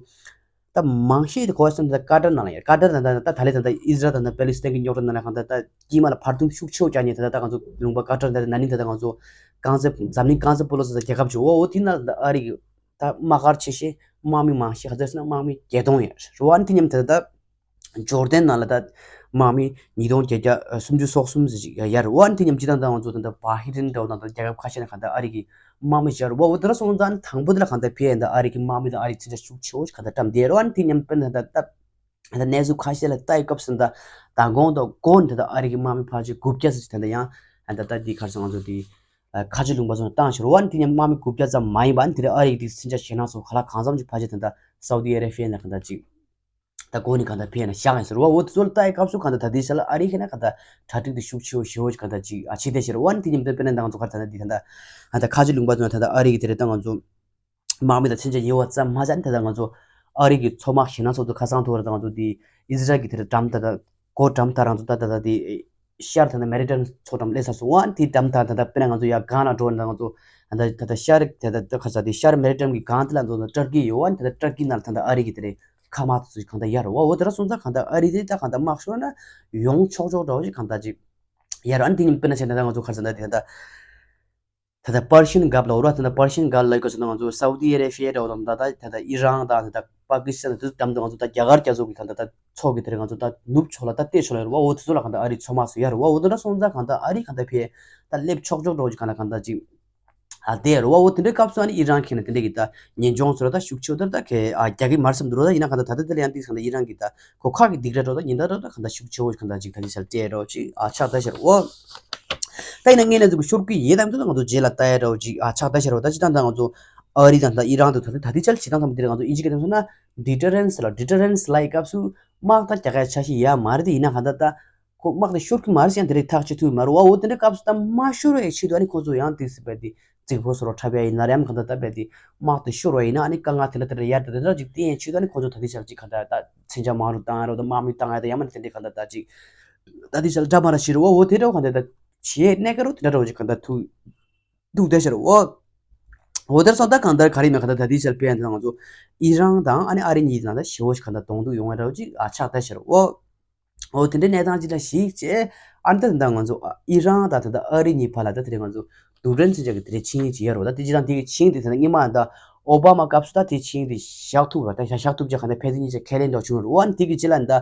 ད་མང་ཤོས་དེ་གོ་བ་སོང་ད་ཀ་ཏར་ནང་ལ་ཡ། ཀ་ཏར་ནང་ད་ད་ད་ལེ་ད་ད་ཨི་ཟི་རལ་དང་ད་པེ་ལི་སི་ཐན་གི་རྙོག་དྲ་ནང་ལ་གང་ད་ད་དཀྱིལ་མ་ལ་བར་འདུམ་ཤུགས་ཆེ་བོ་རྒྱག་ནས་ད་ད་ད་ང་ཚོ་ལུང་པ་ཀ་ཏར་ད་ད་ན་ནིང་ད་ད་ང་ཚོ་རྐང་རྩེད་འཛམ་གླིང་རྐང་རྩེད་སྤོ་ལོ་ཟེར་ད་རྒྱལ་ཁབ་ཅིག་འོ་འོ་དེ་ནང་ད་ཨ་རི་གི་ད་དམག་སྒར་ཆེ་ཤོས་དམག་མི་མང་ཤོས་ག་ཚོད་ཟེར་ན་དམག་མི་བརྒྱད་སྟོང་ཡོད་རེད་བ། ཨ་ནི་དེ་མཉམ་དེ་ད་ཇོར་ཌན་ནང་ལ་ད་དམག་མི་ཉིས་སྟོང་བརྒྱད་བརྒྱ་སུམ་ཅུ་སོ་གསུམ་ཟེར་ཅིག་ཡོད་རེད་བ། ཨ་ནི་དེ་མཉམ་སྤྱི་བཏང་ད་ང་ཚོ་ད་ད་བྷ་ཧི་རིན་འདྲ་བོ་དང་ད་རྒྱལ་ཁབ་ཁ་ཤས་ནས་གང་ལྟར་ཨ་རི་གི་དམག་མི་བཞག་རེད་བ། འོ་དེ་འདྲ་སོང་ཙང་དང་པོ་དེ་ལ་གང་ལྟར་ཕེ་ཡིན་ད་ཨ་རི་གི་དམག་མི་དང་ཨ་རི་མཚོན་ཆ་ཤུགས་ཆེ་བོ་ཞིག་གང་ལྟར་བཀྲམ་བསྡད་རེད་བ། ཨ་ནི་དེ་མཉམ་དཔེར་ན་ད་ད། ད་གནས་ཚུལ་ཁ་ཤས་ལ་ལྟ་ཡི་སྐབས་སུ་ད་མདང་དགོང་དང་དགོང་དེ་ད་ཨ་རི་གི་དམག་མི་ཕལ་ཆེར་དགུ་བརྒྱ་ཙམ་ཞིག་ད་ད་ཡང་ད་ད་འདི་གར་སོང་ང་ཚོ་དེ་ཁ་ཆེ་ལུང་པ་ཚོ་བཏང་ཞོར་བ་ནི་དེ་ཉམས་དམག་མི་དགུ་བརྒྱ་ཙམ་མ་ཡིན་པ་ནི་དེ་རིང་ཨ་རི་གི་དེ་མཚོན་ཆ་ཞེད་སྣང་སོགས་ག་ལ་གང་འཚམ་ཅིག་ཕལ་ཆེར་ད་ད་སའུ་དི་ཨ་རེ་བྷི་ཡ་ནས་གང་ད་ཅིག་ད་གོ་ནི་གང་ད་ཕེ་ཡ་ན་བཞག་ཡིན་ཟེར་བ། འོ་དེ་ཚོ་ལ་ལྟ་ཡི་སྐབས་སུ་གང་ད་ད་དེ་ཤ་ལ་ཨ་རི་ཁེ་ན་གང་ད་གྲ་སྒྲིག་དེ་ཤུགས་ཆེ་བོ་ཞེ་བོ་ཞིག་གང་ད་ཅིག་ཨ་ཕྱི་དེ་ཤེར་བ་ནི་དེ་ཉམས་དེ་དཔེར་ན་ད་ང་ཚོ་གར་ད་ད་འདི་ད་ད་ད་ཁ་ཆེ་ལུང་པ་ཚོ་ད་ད་ཨ་རི་གི་དེ་རེད་ད་ང་ཚོ། དམག་མི་དང་མཚོན་ཆ་ཡོད་པ་ཙམ་མ་ཟད་ད་ལྟ་ང་ཚོ་ཨ་རི་གི་མཚོ་དམག་ཞེད་སྣང་ཚོགས་འདུ་ཁ་སང་ཐུག་པ་ད་ང་ཚོ་དེ་ཨི་ཟི་རལ་གྱི་དེར་འགྲམ་ད་ལྟ་སྒོ་འགྲམ་ད་རང་ཚོ་ད་ད་ལྟ་དེ་ཤར་ད་ལྟ་མེ་རི་ཊན་མཚོ་འགྲམ་སླེབས་ཚར་སོང་བ། དེ་འགྲམ་ད་ད་ལྟ་དཔེར་ན་ང་ཚོ་ཡར་སྒང་ལ་འགྲོ་བ་ད་ང་ཚོ་ད་ལྟ་ད་ལྟ་ཤར་ད་ལྟ་ད་ཁ་ས་དེ་ཤར་མེ་རི་ཊན་གྱི་སྒང་དེ་ལ་ང་ཚོ་ཏུར་ཀི་ཡོད་བ། ད་ལྟ་ཏུར་ཀི་ནང་ད་ལྟ་ཨ་རི་གི་དེ་རེད་མཁའ་དམག་དེ་ཚོ་གང་ལྟ་ཡར་བ། འོ་དེ་འདྲ་སོང་ཙང་གང་ལྟ་ཨ་རི་དེ་ད་གང་ལྟ་དམག་ཤོར་ན་ཡོང་ཆོག་ཆོག་འདྲ་བོ་ཞིག་གང་ལྟ་ཅིག་ཡར་ཨ་ནི་དེ་ཉིན་དཔེར་ན་བྱས་ན་ད་ང་ཚོ་གར་ས་ད་དེ་ད་ལྟ། ད་ལྟ་པར་ཤིན་རྒྱལ་ལབ་ར། ད་ལྟ་པར་ཤིན་རྒྱལ་ལབ་ཀྱི་སོང་ན་ང་ཚོ་སའུ་དི་ཨ་རེ་བྷི་ཡ་འདྲ་བོ་དང་ད་ལྟ་ད་ལྟ་ཨི་རན་དང་ད་ལྟ་པ་ཀི་སི་ཐན་དང་དེ་ཚོ་འགྲམ་དུ་ང་ཚོ་ད་རྒྱ་གར་རྒྱ་མཚོ་གི་ད་ལྟ་ད་མཚོ་གི་དེར་ང་ཚོ་ད་ནུབ་ཕྱོགས་ལ་ད་ལྟ་ཕྱོགས་ལ་ཡོད་རེད་བ། འོ་དེ་ཚོ་ལ་གང་ལྟ་ཨ་རིའི་མཚོ་དམག་ཚོ་ཡོད་རེད་བ། འོ་དེ་འདྲ་སོང་ཙང་གང་ལྟ་ཨ་རི་གང་ལྟ་ཕེ་ད་སླེབས་ཆོག་ཆོག་འདྲ་བོ་ཅིག་གང་ལ་གང་ལྟ་ཅིག་ཨ་བསྡད་ཡོད་རེད་བ། འོ་དེ་འདྲའི་སྐབས་སུ་ཨ་ནི་ཨི་རན་ཁེ་ན་དེ་འདྲ་གི་ད་ཉེན་སྐྱོང་ཚོ་ལ་ད་ཤུགས་ཆེ་བོ་ད་ད་གེ་ཨ་རྒྱག་གི་མ་རེད་བསམ་འདུག་ར། ད་ཡིན་ན་གང་ལྟ་ད་ལྟ་དེ་ལ་ཡང་ཏིག་གང་ལྟ་ཨི་རན་གི་ད་ཁོ་ཁག་གི་སྡིགས་ར་འགྲོ་ད་ཉིན་ད་འགྲོ་ད་གང་ལྟ་ཤུགས་ཆེ་བོ་གང་ལྟ་ཅིག་ད་ཅི་ཆར་སྤྲད་རོགས་ཅིག་ཨ་ཆགས་ད་ཤར་འོ། ད་ཡིན་ན་ངས་ལན་ཚུགས་ཤོར་གི་ཡིན་དམ་དུ་ང་ཚོ་རྗེས་ལ་ལྟ་ཡ་འདྲ་བོ་ཅིག་ཨ་ཆགས་ད་ཤར་འོ། ད་ཅི་ད་ད་ང་ཚོ་ཨ་རི་དང་ད་ཨི་རན་དུ་ད་ད་ད་དེ་ཆར་བྱེད་སྟངས་ཐམས་དེ་ལ་ང་ཚོ་ཨིན་ཇི་སྐད་དུ་མཚོན་ན་ཌི་ཊར་རེན་སི་ལ་ཌི་ཊར་རེན་སི་ལ་ཡི་སྐབས་སུ་དམག་ད་རྒྱག་ཡ་འཆར་གཞི་ཡ་མ་རེད། དེ་ཡིན་ན་གང་ལྟ་ད་ཁོ་དམག་དེ་ཤོར་གི་མ་རེད་ཟེར་ཡང་དེ་རིགས་ཐག་གཅོད་ཐུབ་ཀྱི་མ་རེད་བ། འོ་དེ་འདྲའི་སྐབས་སུ་ད་མ་ཤོར་བའི་ཆེད་དུ་ཨ་ནི་ཁོ་ཚོ་ཡང་ཏིག་སི་བས་དེ་རྫིག་པོ་བཟོ་རོགས་འཁྲབ་ཡ་ཡིན་ན་རེམ་གང་ལྟ་ད་བས་དེ་དམག་དེ་ཤོར་བ་ཡིན་ན་ཨ་ནི་དཀའ་ངལ་དེ་འདྲ་དེ་འདྲ་ཡར་དེ་འདྲ་ཅིག་བསྟན་ཡའི་ཆེད་དུ་ཨ་ནི་ཁོ་ཚོ་ད་ལྟའི་ཆར་ཅིག་གང་ལྟ་ད་མཚོན་ཆ་མང་རུ་བཏང་ཡ་རོ་ད་དམག་མི་བཏང་ཡ་ད་ཡ་མ་ནི་དེ་འདྲའི་གང་ལྟ་ད་ཅིག་ད་དེ་ཆར་འདྲ་མ་ར་ཤི་རོ་བ། འོ་དེ་འདྲ་གང་ལྟ་ད་བྱེད་གནས་ཀ་རོ་དེ་འདྲ་རོ་ཅིག་གང་ལྟ་ཐུག་འདུག་བསྡད་ཤར་འོ། འོ་དེར་སོང་ད་གང་ལྟར་ག་རེ་མེད་གང་ལྟར་ད་དེའི་ཆར་དཔེ་ཡང་དེ་ང་ཚོ་ཨི་རན་དང་ཨ་ནི་ཨ་རི་གཉིས་དང་ད་ཞེ་བོ་ཞིག་གང་ལྟར་གདོང་ཐུག་ཡོང་བ་འདྲ་བོ་ཅིག་ཨ་ཆགས་ད་ཤར་འོ། འོ་དེ་འདྲའི་གནས་སྟངས་ཅིག་ལ་གཞིགས་བྱས་ཨ་ནི་ད་ད་ང་ཚོ་ཨི་རན་དང་ད་ད་ཨ་རི་གཉིས་བར་ལ་ད་དེ་རིང་ང་ཚོ་རྡུལ་ཕྲན་མཚོན་ཆ་གི་དེ་རིང་ཆིངས་ཡིག་ཅིག་ཡོད་རེད་བ། ད་དེ་ཅི་དང་དེ་གི་ཆིངས་དེ་ད་ད་སྔོན་མ་ད་ཨོ་བྷ་མ་སྐབས་སུ་ད་དེ་ཆིངས་དེ་བཞག་ཐུབ་ར། ད་བཞག་བཞག་ཐུབ་ཅེས་གང་ལྟར་ཕན་ཚུན་གཉིས་ཆ་ཁས་ལེན་འདྲ་བྱུང་རེད་བ། ཨ་ནི་དེ་གི་རྗེས་ལ་ད་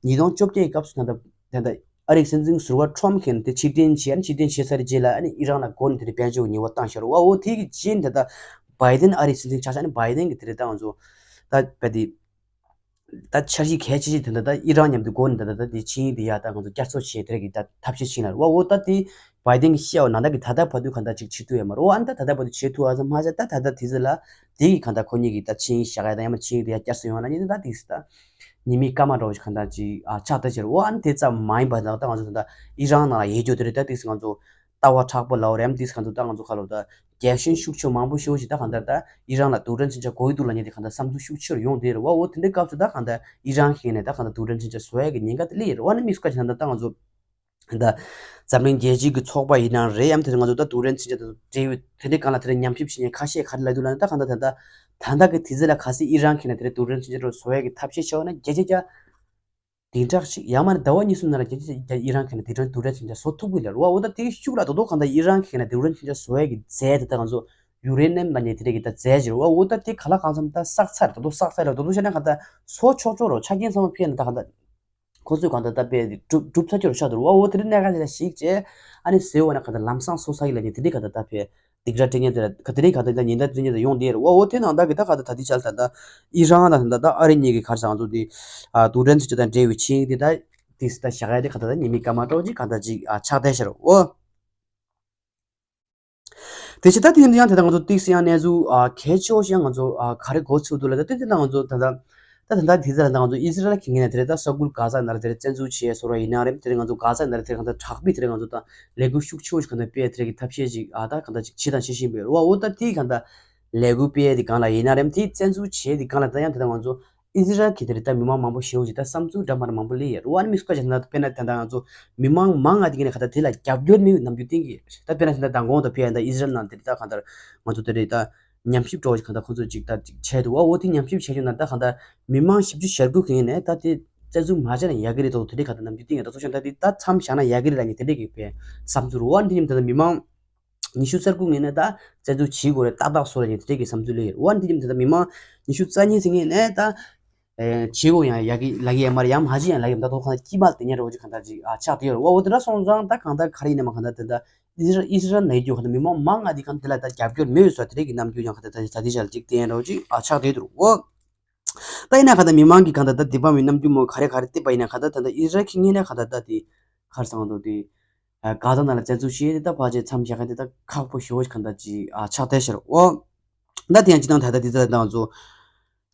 ཉིས་སྟོང་བཅོ་བརྒྱད་ཀྱི་སྐབས་སུ་ད་ད་ད་ད། ཨ་རིའི་སྲིད་འཛིན་ཟུར་པ་ཁྲོམ་གྱིས་དེ་ཕྱིར་འཐེན་བྱས། ཨ་ནི་ཕྱིར་འཐེན་བྱས་ཚར་རྗེས་ལ་ཨ་ནི་ཨི་རན་ལ་སྒོ་ནས་དེ་འདྲའི་དཔལ་འབྱོར་གྱི་ཉེས་པ་བཏང་ཤར་བ། འོ་དེ་གི་རྗེས་ནས་ད་ལྟ་བའི་ཌེན་ཨ་རིའི་སྲིད་འཛིན་ཆགས་ཤག་ཨ་ནི་བའི་ཌེན་གྱིས་དེ་རེད་ད་ང་ཚོ་ད་བས་དེ་ ད་འཆར་གཞི་གལ་ཆེ་ཤོས་དེ་འདྲ་ད་ཨི་རན་མཉམ་དུ་སྒོ་ནས་ད་ད་ད་དེ་ཆིངས་ཡིག་དེ་ཡ་ད་ང་ཚོ་བསྐྱར་གསོ་བྱས་དེ་རེད་གི་ད་ཐབས་ཤེས་ཕྱིན་ལ་རེད་བ། འོ་ད་དེ་བའི་ཏིན་གི་བཤད་པ་ནང་ད་གི་ད་ལྟ་བར་དུ་གང་ལྟར་ཅིག་བྱེད་ཐུབ་ཡོད་མ་རེད་བ། ཨ་ནི་ད་ད་ལྟ་བར་དུ་བྱེད་ཐུབ་ཨ་ཙམ་མ་ཟད་ད་ད་ད་དེ་ཚོ་ལ་དེ་གི་གང་ལྟར་ཁོ་གཉིས་ཀྱི་ད་ཆིངས་ཡིག་བཞག་ཡ་ད་ཡང་མ་ཆིངས་ཡིག་དེ་ཡ་བསྐྱར་གསོ་ཡོང་ན་ནི་ད་དེ་ད་ཉི་མའི་སྐར་མ་འདྲ་བོ་ཞིག་གང་ལྟར་ཅིག་ཨ་ཆགས་ད་ཕྱིར་འོ། ཨ་ནི་དེ་ཙམ་མ་ཡིན་པ་ད་ད་ང་ཚོ་ད་ད་ཨི་རན་ནང་ལ་ཡོད་རྒྱུ་དེ་རེད། ད་དེ་ང་ཚོ་ལྟ་བ་མཁྲེགས་པོ་ལབ་རེད། ཨ་ནི་དེ་གང་ཚོ་ད་ང་ཚོ་ཁ་ལོ་ད་རྒྱལ་གཞོན་ཤུགས་ཆེ་མང་པོ་ཤོས་ཤིག་ད་གང་ལྟར་ད་ཨི་རན་ལ་རྡུལ་ཕྲན་མཚོན་ཆ་དགོས་ཀྱི་འདུག་ལབ་མཁན་དེ་གང་ལྟར་བསམ་ཚུལ་ཤུགས་ཆེ་རུ་ཡོང་བསྡད་རེད་བ། འོ་དེ་འདྲའི་སྐབས་སུ་ད་གང་ལྟར་ཨི་རན་གྱི་ནས་ད་གང་ལྟར་རྡུལ་ཕྲན་མཚོན་ཆ་བཟོ་ཡས་ཀྱི་ཉེན་ཁ་དེ་སླེབས་ཡོད་རེད་བ། ཨ་ནི་དམིགས་བཀར་གྱི་ད་ལྟ་ད་ང་ཚོ་ད་འཛམ་གླིང་རྒྱལ་སྤྱིའི་གི་ཚོགས་པ་ཡིན་ན་རེད། ཡང་དེ་ང་ཚོ་ད་རྡུལ་ཕྲན་མཚོན་ཆ་དང་འབྲེལ་བའི་དེ་འདྲའི་སྒང་ལ་དེ་འདྲའི་ཉམས་ཞིབ་བྱེད་མཁན་ཁ་ཤས་ག་རེ་ལབ་འདུག་ལབ་ན་ད་གང་ལྟར་ད་ལྟ་ད་ལྟ་གི་དུས་ཚོད་ལ་གལ་སྲིད་ཨི་རན་གྱི་ནས་དེ་འདྲའི་རྡུལ་ཕྲན་མཚོན་ཆ་དེ་བཟོ་ཡས་ཀྱི་ཐབས་ཤེས་བྱས་པ་ན་བརྒྱ་ཆ་བརྒྱ། བདུན་ཕྲག་གཅིག་ཡང་མིན་ཟླ་བ་གཉིས་གསུམ་ནང་ལ་རྒྱ་ཆེ་རྒྱ་ཨི་རན་གྱི་ནས་དེ་འདྲའི་རྡུལ་ཕྲན་མཚོན་ཆ་བཟོ་ཐུབ་ཀྱི་ལ་རེད་བ། འོ་ད་དེ་ཤུགས་ལ་ད་དུང་གང་ལྟར་ཨི་རན་གྱི་ནས་རྡུལ་ཕྲན་མཚོན་ཆ་བཟོ་ཡས་ཀྱི་རྫས་དེ་ད་ང་ཚོ་ཡུ་རེ་ནམ་ལབ་མཁན་དེ་འདྲའི་གི་ད་རྫས་ཅིག་རེད་བ། འོ་ད་དེ་ག་ལ་གང་འཚམ་ད་བསགས་ཚར་ད་དུང་བསགས་ཚར་ད་དུང་བྱས་ན་གང་ལྟར་བཟོ་ཆོག་ཆོག་རོ་ཆ་རྐྱེན་ཚང་མ་ཕན་ན་ད་གང་ལྟར་ཁོ་ཚོས་གང་ལྟར་ད་དཔེ་གྲུབ་གྲུབ་ཚར་ཆོག་རོ་ཤག་འདུག་རེད་བ། འོ་དེ་འདྲའི་གནད་འགག་དེ་ལ་གཞིགས་བྱས་ཨ་ནི་ཟེར་བ་ན་གང་ལྟར་ལམ་སང་བཟོ་ས་ཡི་ལབ་མཁན་དེ་འདྲའི་གང་ལྟར་ད་དཔེ། སྡིགས་ར་སྤྲད་མཁན་དེ་ལ་ག་དེ་རིང་ག་དེ་ད་ཉེན་བརྡ་སྤྲད་མཁན་དེ་ཡོང་བསྡད་རེད་བ། འོ་དེ་ནང་ད་གི་ད་ག་ད་ད་དེ་ཆ་ལ་ད་ད་ཨི་རན་དང་ད་ད་ཨ་རི་གཉིས་ཀྱི་ག་རེ་ཟེར་ང་ཚོ་དེ་ཨ་རྡུལ་ཕྲན་ཚོ་ཆ་དང་འབྲེལ་བའི་ཆིངས་དེ་ད་དེ་ད་བཞག་ཡ་དེ་ག་ད་ད་ཉི་མའི་སྐར་མ་འདྲ་བོ་ཅིག་ག་ད་ཅིག་ཨ་ཆགས་བསྡད་ཤག་རེད་བ། དེ་བཞིན་ད་དེ་ཡིན་དུས་ཡང་དེ་ད་ང་ཚོ་ཏིག་སེ་ཡང་གནས་ཚུལ་ཨ་གལ་ཆེ་བོ་ཞིག་ཡང་ང་ཚོ་ཨ་ག་རེ་གོ་ཚུལ་འདུག་ལ་ད་དེ་དེ་ད་ང་ཚོ་ད་ད། ད་ད་ལྟ་དེ་ཚོ་ལ་ད་ང་ཚོ་ཨི་ཟི་རལ་གྱི་ངོས་ནས་དེ་རེད་ད་ས་ཁུལ་གྷ་ཟ་ནང་ལ་དེ་རེད་བཙན་འཛུལ་བྱས་སོ་ར་ཡིན་ན་རེད། དེ་རེད་ང་ཚོ་གྷ་ཟ་ནང་ལ་དེ་རེད་གང་ལྟར་དྲག་པོའི་དེ་རེད་ང་ཚོ་ད་ལས་འགུལ་ཤུགས་ཆེ་བོ་ཞིག་གང་ལྟར་སྤེལ་དེ་རེད་ཀྱི་ཐབས་ཤེས་ཅིག་ཨ་ད་གང་ལྟར་ཅིག་བྱེད་དང་བྱེད་བཞིན་པའི་རེད་བ། འོ་ད་དེ་གང་ལྟར་ལས་འགུལ་སྤེལ་དེ་སྒང་ལ་ཡིན་ན་རེད། དེ་བཙན་འཛུལ་བྱས་དེ་སྒང་ལ་ད་ཡང་དེ་ད་ང་ཚོ་ཨི་ཟི་རལ་གྱི་དེ་རེད་ད་མི་མང་མང་པོ་ཞེ་བོ་ཅིག་ད་བསམ་ཚུལ་འདྲ་མ་འདྲ་མང་པོ་སླེབས་ཡོད་རེད་བ། ཨ་ནི་དམིགས་བཀར་བྱས་ན་ད་དཔེར་ན་ད་ད་ང་ཚོ་མི་མང་མང་ང་དེ་ག་ནས་གང་ལྟར་དེ་ལ་རྒྱབ་སྐྱོར་མེད་པའི་རྣམ་འགྱུར་བསྟན་གྱི་རེད། ད་དཔེར་ན་ད་ད་མདང་དགོང་དང་ཕེབས་ཡ་ད་ཨི་ཟི་རལ་ནང་དེ་རེད་ད་གང་ལྟར་ང་ཚོ་དེ་རེད་ད། ཉམས་ཞིབ་འདྲ་བོ་ཞིག་གང་ལྟར་ཁོ་ཚོས་ཅིག་ད་ཅིག་བྱས་འདུག་བ། འོ་དེ་ཉམས་ཞིབ་བྱས་ཡོད་ན་ད་གང་ལྟར་མི་མང་བཞི་བཅུ་ཞེ་དགུ་གི་ངོས་ནས་ད་དེ་བཙན་འཛུལ་མ་བྱས་ན་ཡག་གི་རེད་དོ། དེ་འདྲའི་གང་ལྟར་རྣམ་འགྱུར་བསྟན་ཡོད། ད་ཚོ་ཞང་ད་དེ་ད་མཚམས་བཞག་ན་ཡག་གི་རེད་ལབ་མཁན་དེ་འདྲའི་གི་བས་བསམ་ཚུལ་རེད་བ། འདི་ཉིན་ད་ལྟ་མི་མང་ཉི་ཤུ་རྩ་དགུ་ངོས་ནས་ད་བཙན་འཛུལ་བྱེད་དགོས་རེད་ཏག་ཏག་བཟོ་ལབ་མཁན་དེ་འདྲའི་གི་བསམ་ཚུལ་སླེབས་ཡོད་རེད་བ། འདི་ཉིན་ད་ལྟ་མི་མང་ཉི་ཤུ་རྩ་གཉིས་ཚོ་ངོས་ནས་ད་བྱེད་དགོས་ཡང་ཡག་གི་ལབ་ཀྱི་ཡོད་མ་རེད། ཡང་མ་བྱེད་ཡང་ལབ་ཀྱི་ཡོད། ད་དོ་ཁང་དཀྱིལ་མ་དེ་ཉིན་རེ་བ་ཅིག་གང་ལྟར་ཅིག་ཨ་ཆགས་བསྡད་ཡོད་རེད་བ། འོ་དེ་འདྲ་སོང་ཙང་ད་གང་ལྟར་ག་རེ་ཡིན་ནའི་མ་གང་ལྟར་དེ་ད། ཨི་སི་རལ་ཨི་སི་རལ་ནང་ཡོད་རྒྱུ་གང་ལྟར་མི་མང་མང་ང་དེ་གང་དེ་ལ་ད་རྒྱབ་སྐྱོར་མེད་ཟེར་དེ་རིགས་ཀྱི་རྣམ་འགྱུར་ཡང་གང་ལྟར་ད་ད་དེ་ཆ་ལ་ཅིག་བསྟན་རོགས་ཅིག་ཨ་ཆགས་བསྡད་འདུག་འོ། ད་ཡིན་ན་གང་ལྟར་མི་མང་གི་གང་ལྟར་ད་དེ་བ་མི་རྣམ་འགྱུར་མོ་ག་རེ་ག་རེ་བལྟས་པ་ཡིན་ན་གང་ལྟར་ད་ད་ཨི་སི་རལ་གྱི་ངོས་ནས་གང་ལྟར་ད་དེ་ག་རེ་ཟེར་འདུག་དེ་གྷ་ཟ་ནང་ལ་བཙན་འཛུལ་བྱས་ཏེ་ད་ཕལ་ཆེར་མཚམས་བཞག་མཁན་དེ་ད་ཁག་པོ་ཞེ་བོ་གང་ལྟར་ཅིག་ཨ་ཆགས་བསྡད་ཤག་འོ། ད་དེ་ཡང་སྤྱིར་བཏང་ད་ལྟ་དེ་ད་ང་ཚོ།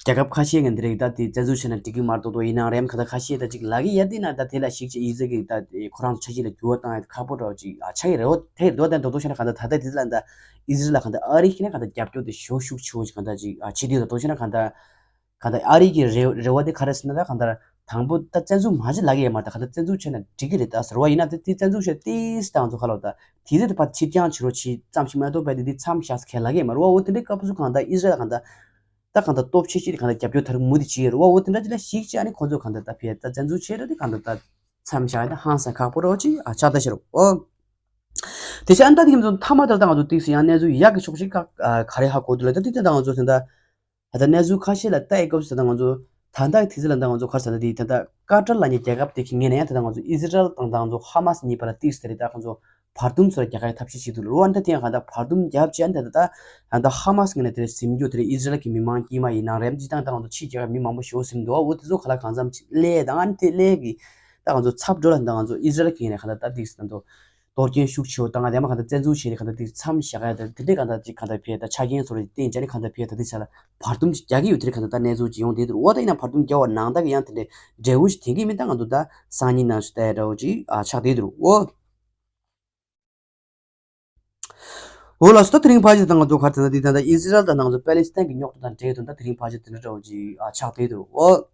རྒྱལ་ཁབ་ཁ་ཤས་ཀྱིས་འདི་རིགས་ད་དེ་བཙན་འཛུལ་བྱས་ན་འགྲིག་གི་མ་རེད་དོ་དོ་ཡིན་ནའང་རེམ་ག་ད་ཁ་ཤས་ད་ཅིག་ལབ་ཀྱི་ཡ་དེ་ན་ད་དེ་ལ་གཞིགས་བྱས་ཨི་ཟི་རལ་གྱིས་ད་དེ་ཁོ་རང་ཚོ་འཆར་གཞི་ལ་འགྱུར་བ་བཏང་ཡ་ཁག་པོ་འདྲ་བོ་ཅིག་ཨ་ཆགས་ཀྱི་རེད་བ། དེ་རེད་བ། ད་དོ་དོ་བྱས་ན་ག་ད་ད་ལྟ་དེ་ལ་ད་ཨི་ཟི་རལ་ལ་ག་ད་ཨ་རི་གིས་ན་ག་ད་རྒྱབ་སྐྱོར་དེ་ཞེ་པོ་ཤུགས་ཆེ་བོ་ཅིག་ག་ད་ཅིག་ཨ་བྱེད་དུས་ད་དོ་བྱས་ན་ག་ད་ག་ད་ཨ་རི་གི་རེ་རེ་བ་དེ་ག་རེ་ཟེར་ན་ད་ག་ད་དང་པོ་ད་བཙན་འཛུལ་མ་བྱེད་ལབ་ཀྱི་ཡ་མ་རེད། ད་ག་ད་བཙན་འཛུལ་བྱས་ན་འགྲིག་གི་རེད་ད་ཟེར་བ་ཡིན་ན་དེ་དེ་བཙན་འཛུལ་བྱས་ཏིས་ད་ང་ཚོ་ག་ལ་བ་ད་དེ་ཚེ་དེ་ཕར་ཕྱིར་འགྱངས་བྱེད་རོགས་བྱེད་ཙམ་ཞིག་མ་གཏོགས་པ་དེ་དེ་མཚམས་བཞག་ཟེར་ལབ་ཀྱི་ཡ་མ་རེད་བ། འོ་དེ་འདྲའི་སྐབས་སུ་གང་ལྟར་ཨི་ཟི་རལ་གང་ལྟར། ད་གང་ལྟར་སྟོབས་ཆེ་ཤོས་དེ་གང་ལྟར་རྒྱབ་སྐྱོར་ད་རུང་མུ་མཐུད་བྱེད་ཀྱི་རེད་བ། འོ་དེ་འདྲ་ཅིག་ལ་གཞིགས་བྱས་ཨ་ནི་ཁོང་ཚོས་གང་ལྟར་ད་ཕར་ད་བཙན་འཛུལ་བྱས་རེད་དེ་གང་ལྟར་ད་མཚམས་བཞག་ཡ་ད་ཧང་སང་ཁག་པོ་རེད་བ་ཅིག་ཨ་ཆགས་བསྡད་ཤག་རེད་བ། དེ་བྱས་ཨ་ནི་ད་དེ་གི་མཚོན་མཐའ་མ་དེར་ད་ང་ཚོ་ཏིག་སེ་ཡང་གནས་ཚུལ་ཡག་གི་ཕྱོགས་ཤིག་ག་ག་རེ་ཧ་གོ་འདུག་ལབ་ད་དེ་ད་ང་ཚོ་དེ་འདྲ་ད་ལྟ་གནས་ཚུལ་ཁ་ཤས་ལ་ལྟ་ཡི་སྐབས་སུ་ད་ང་ཚོ་ད་ལྟ་གི་དུས་ཚོད་ལ་ད་ང་ཚོ་ག་རེ་ཟེར་ན་དེ་ད་ལྟ་ཀ་ཏར་ལབ་མཁན་རྒྱལ་ཁབ་དེ་གི་ངོས་ནས་ཡང་ད་ལྟ་ང་ཚོ་ཨི་ཟི་རལ་དང་ད་ང་ཚོ་ཧ་མ་སི་གཉིས་བར་ལ་ཏིག་སེ་དེ་རེད་ད་ཁོང་ཚོ་བར་འདུམ་ཚོ་རྒྱག་ཡ་ཐབས་ཤེས་བྱེད་འདུག་ལ། འོ་ད་དེ་ཡང་གང་ལྟར་བར་འདུམ་བརྒྱབ་བྱས་ད་ལྟ་ད་ལྟ་ཧ་མ་སི་ངོས་ནས་དེ་འཛིན་རྒྱུ་དེ་རེད། ཨི་ཟི་རལ་གྱི་མི་མང་དཀྱུས་མ་ཡིན་ན་རེད། སྤྱིར་བཏང་ད་ང་ཚོ་ཕྱི་རྒྱལ་ཁབ་མི་མང་པོ་ཞེ་པོ་འཛིན་འདུག་འོ་དེ་ཚོ་ག་ལ་གང་འཚམ་ཅིག་སླེབས་ད་ཨ་ནི་དེ་སླེབས་གི་ད་ང་ཚོ་ཚབ་འགྲོ་ལ་ད་ང་ཚོ་ཨི་ཟི་རལ་གྱི་ངོས་ནས་གང་ལྟར་ད་ཏིག་སེ་ད་ང་ཚོ། གཏོར་སྐྱོན་ཤུགས་ཆེ་བོ་བཏང་ཡ་དེ་མ་གང་ལྟར་བཙན་འཛུལ་བྱས་ཏེ་གང་ལྟར་དེ་མཚམས་བཞག་ཡ་དེ་དེ་འདྲའི་གང་ལྟར་ཅིག་གང་ལྟར་ཕེ་ད་ཆ་རྐྱེན་བཟོ་རེ་བསྟན་བྱས་ནས་གང་ལྟར་ཕེ་ད་དེ་ཆ་ལ་བར་འདུམ་ཅིག་རྒྱག་གི་ཡོད་དེ་གང་ལྟར་ད་གནས་ཚུལ་ཅིག་ཡོང་བསྡད་འདུག་འོ་ད་ཡིན་ན་བར་འདུམ་རྒྱག་པ་ནང་ད་གི་ཡང་དེ་འདྲའི་འབྲས་བུ་ཞིག་ཐོན་གི་མིན་ད་ང་ཚོ་ད་སང་ཉིན་ནང་ཞུ་ལྟ་ཡ་འདྲ་བོ་ཅིག་ཨ་ཆགས་བསྡད་འདུག་འོ། འོ་ལགས་སོ། ད་དེ་རིང་ཕལ་ཆེར་ད་ང་ཚོ་ག་རེ་ཟེར་ན་འདི་ད་ལྟ་ཨི་ཟི་རལ་དང་ང་ཚོ་པེ་ལེ་སི་ཐན་གྱི་རྙོག་དྲ་དང་འབྲེལ་དུ་ད་དེ་རིང་ཕལ་ཆེར་དེ་འདྲ་འདྲ་བོ་ཅིག་ཨ་ཆགས་བསྡད་འདུག་འོ།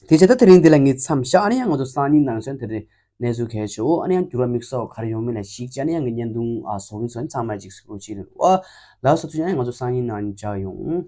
དེ་བྱས་ད་དེ་རིང་འདི་ལ་ངས་མཚམས་བཞག་ཨ་ནི་ཡང་ང་ཚོ་སང་ཉིན་ནང་ཚན་དེ་རེད་གནས་ཚུལ་གལ་ཆེ་བོ་ཨ་ནི་ཡང་འགྱུར་བ་དམིགས་བསལ་བ་ག་རེ་ཡོང་མིན་ལ་གཞིགས་བྱས་ཨ་ནི་ཡང་གི་བརྙན་ཐུང་ཨ་བཟོ་གི་ཚོ་ཚང་མ་ཅིག་གཟིགས་རོགས་བྱེད་རེད་བ། ལགས་སོ་ཚུལ་ཡང་ང་ཚོ་སང་ཉིན་ནང་མཇལ་ཡོང་།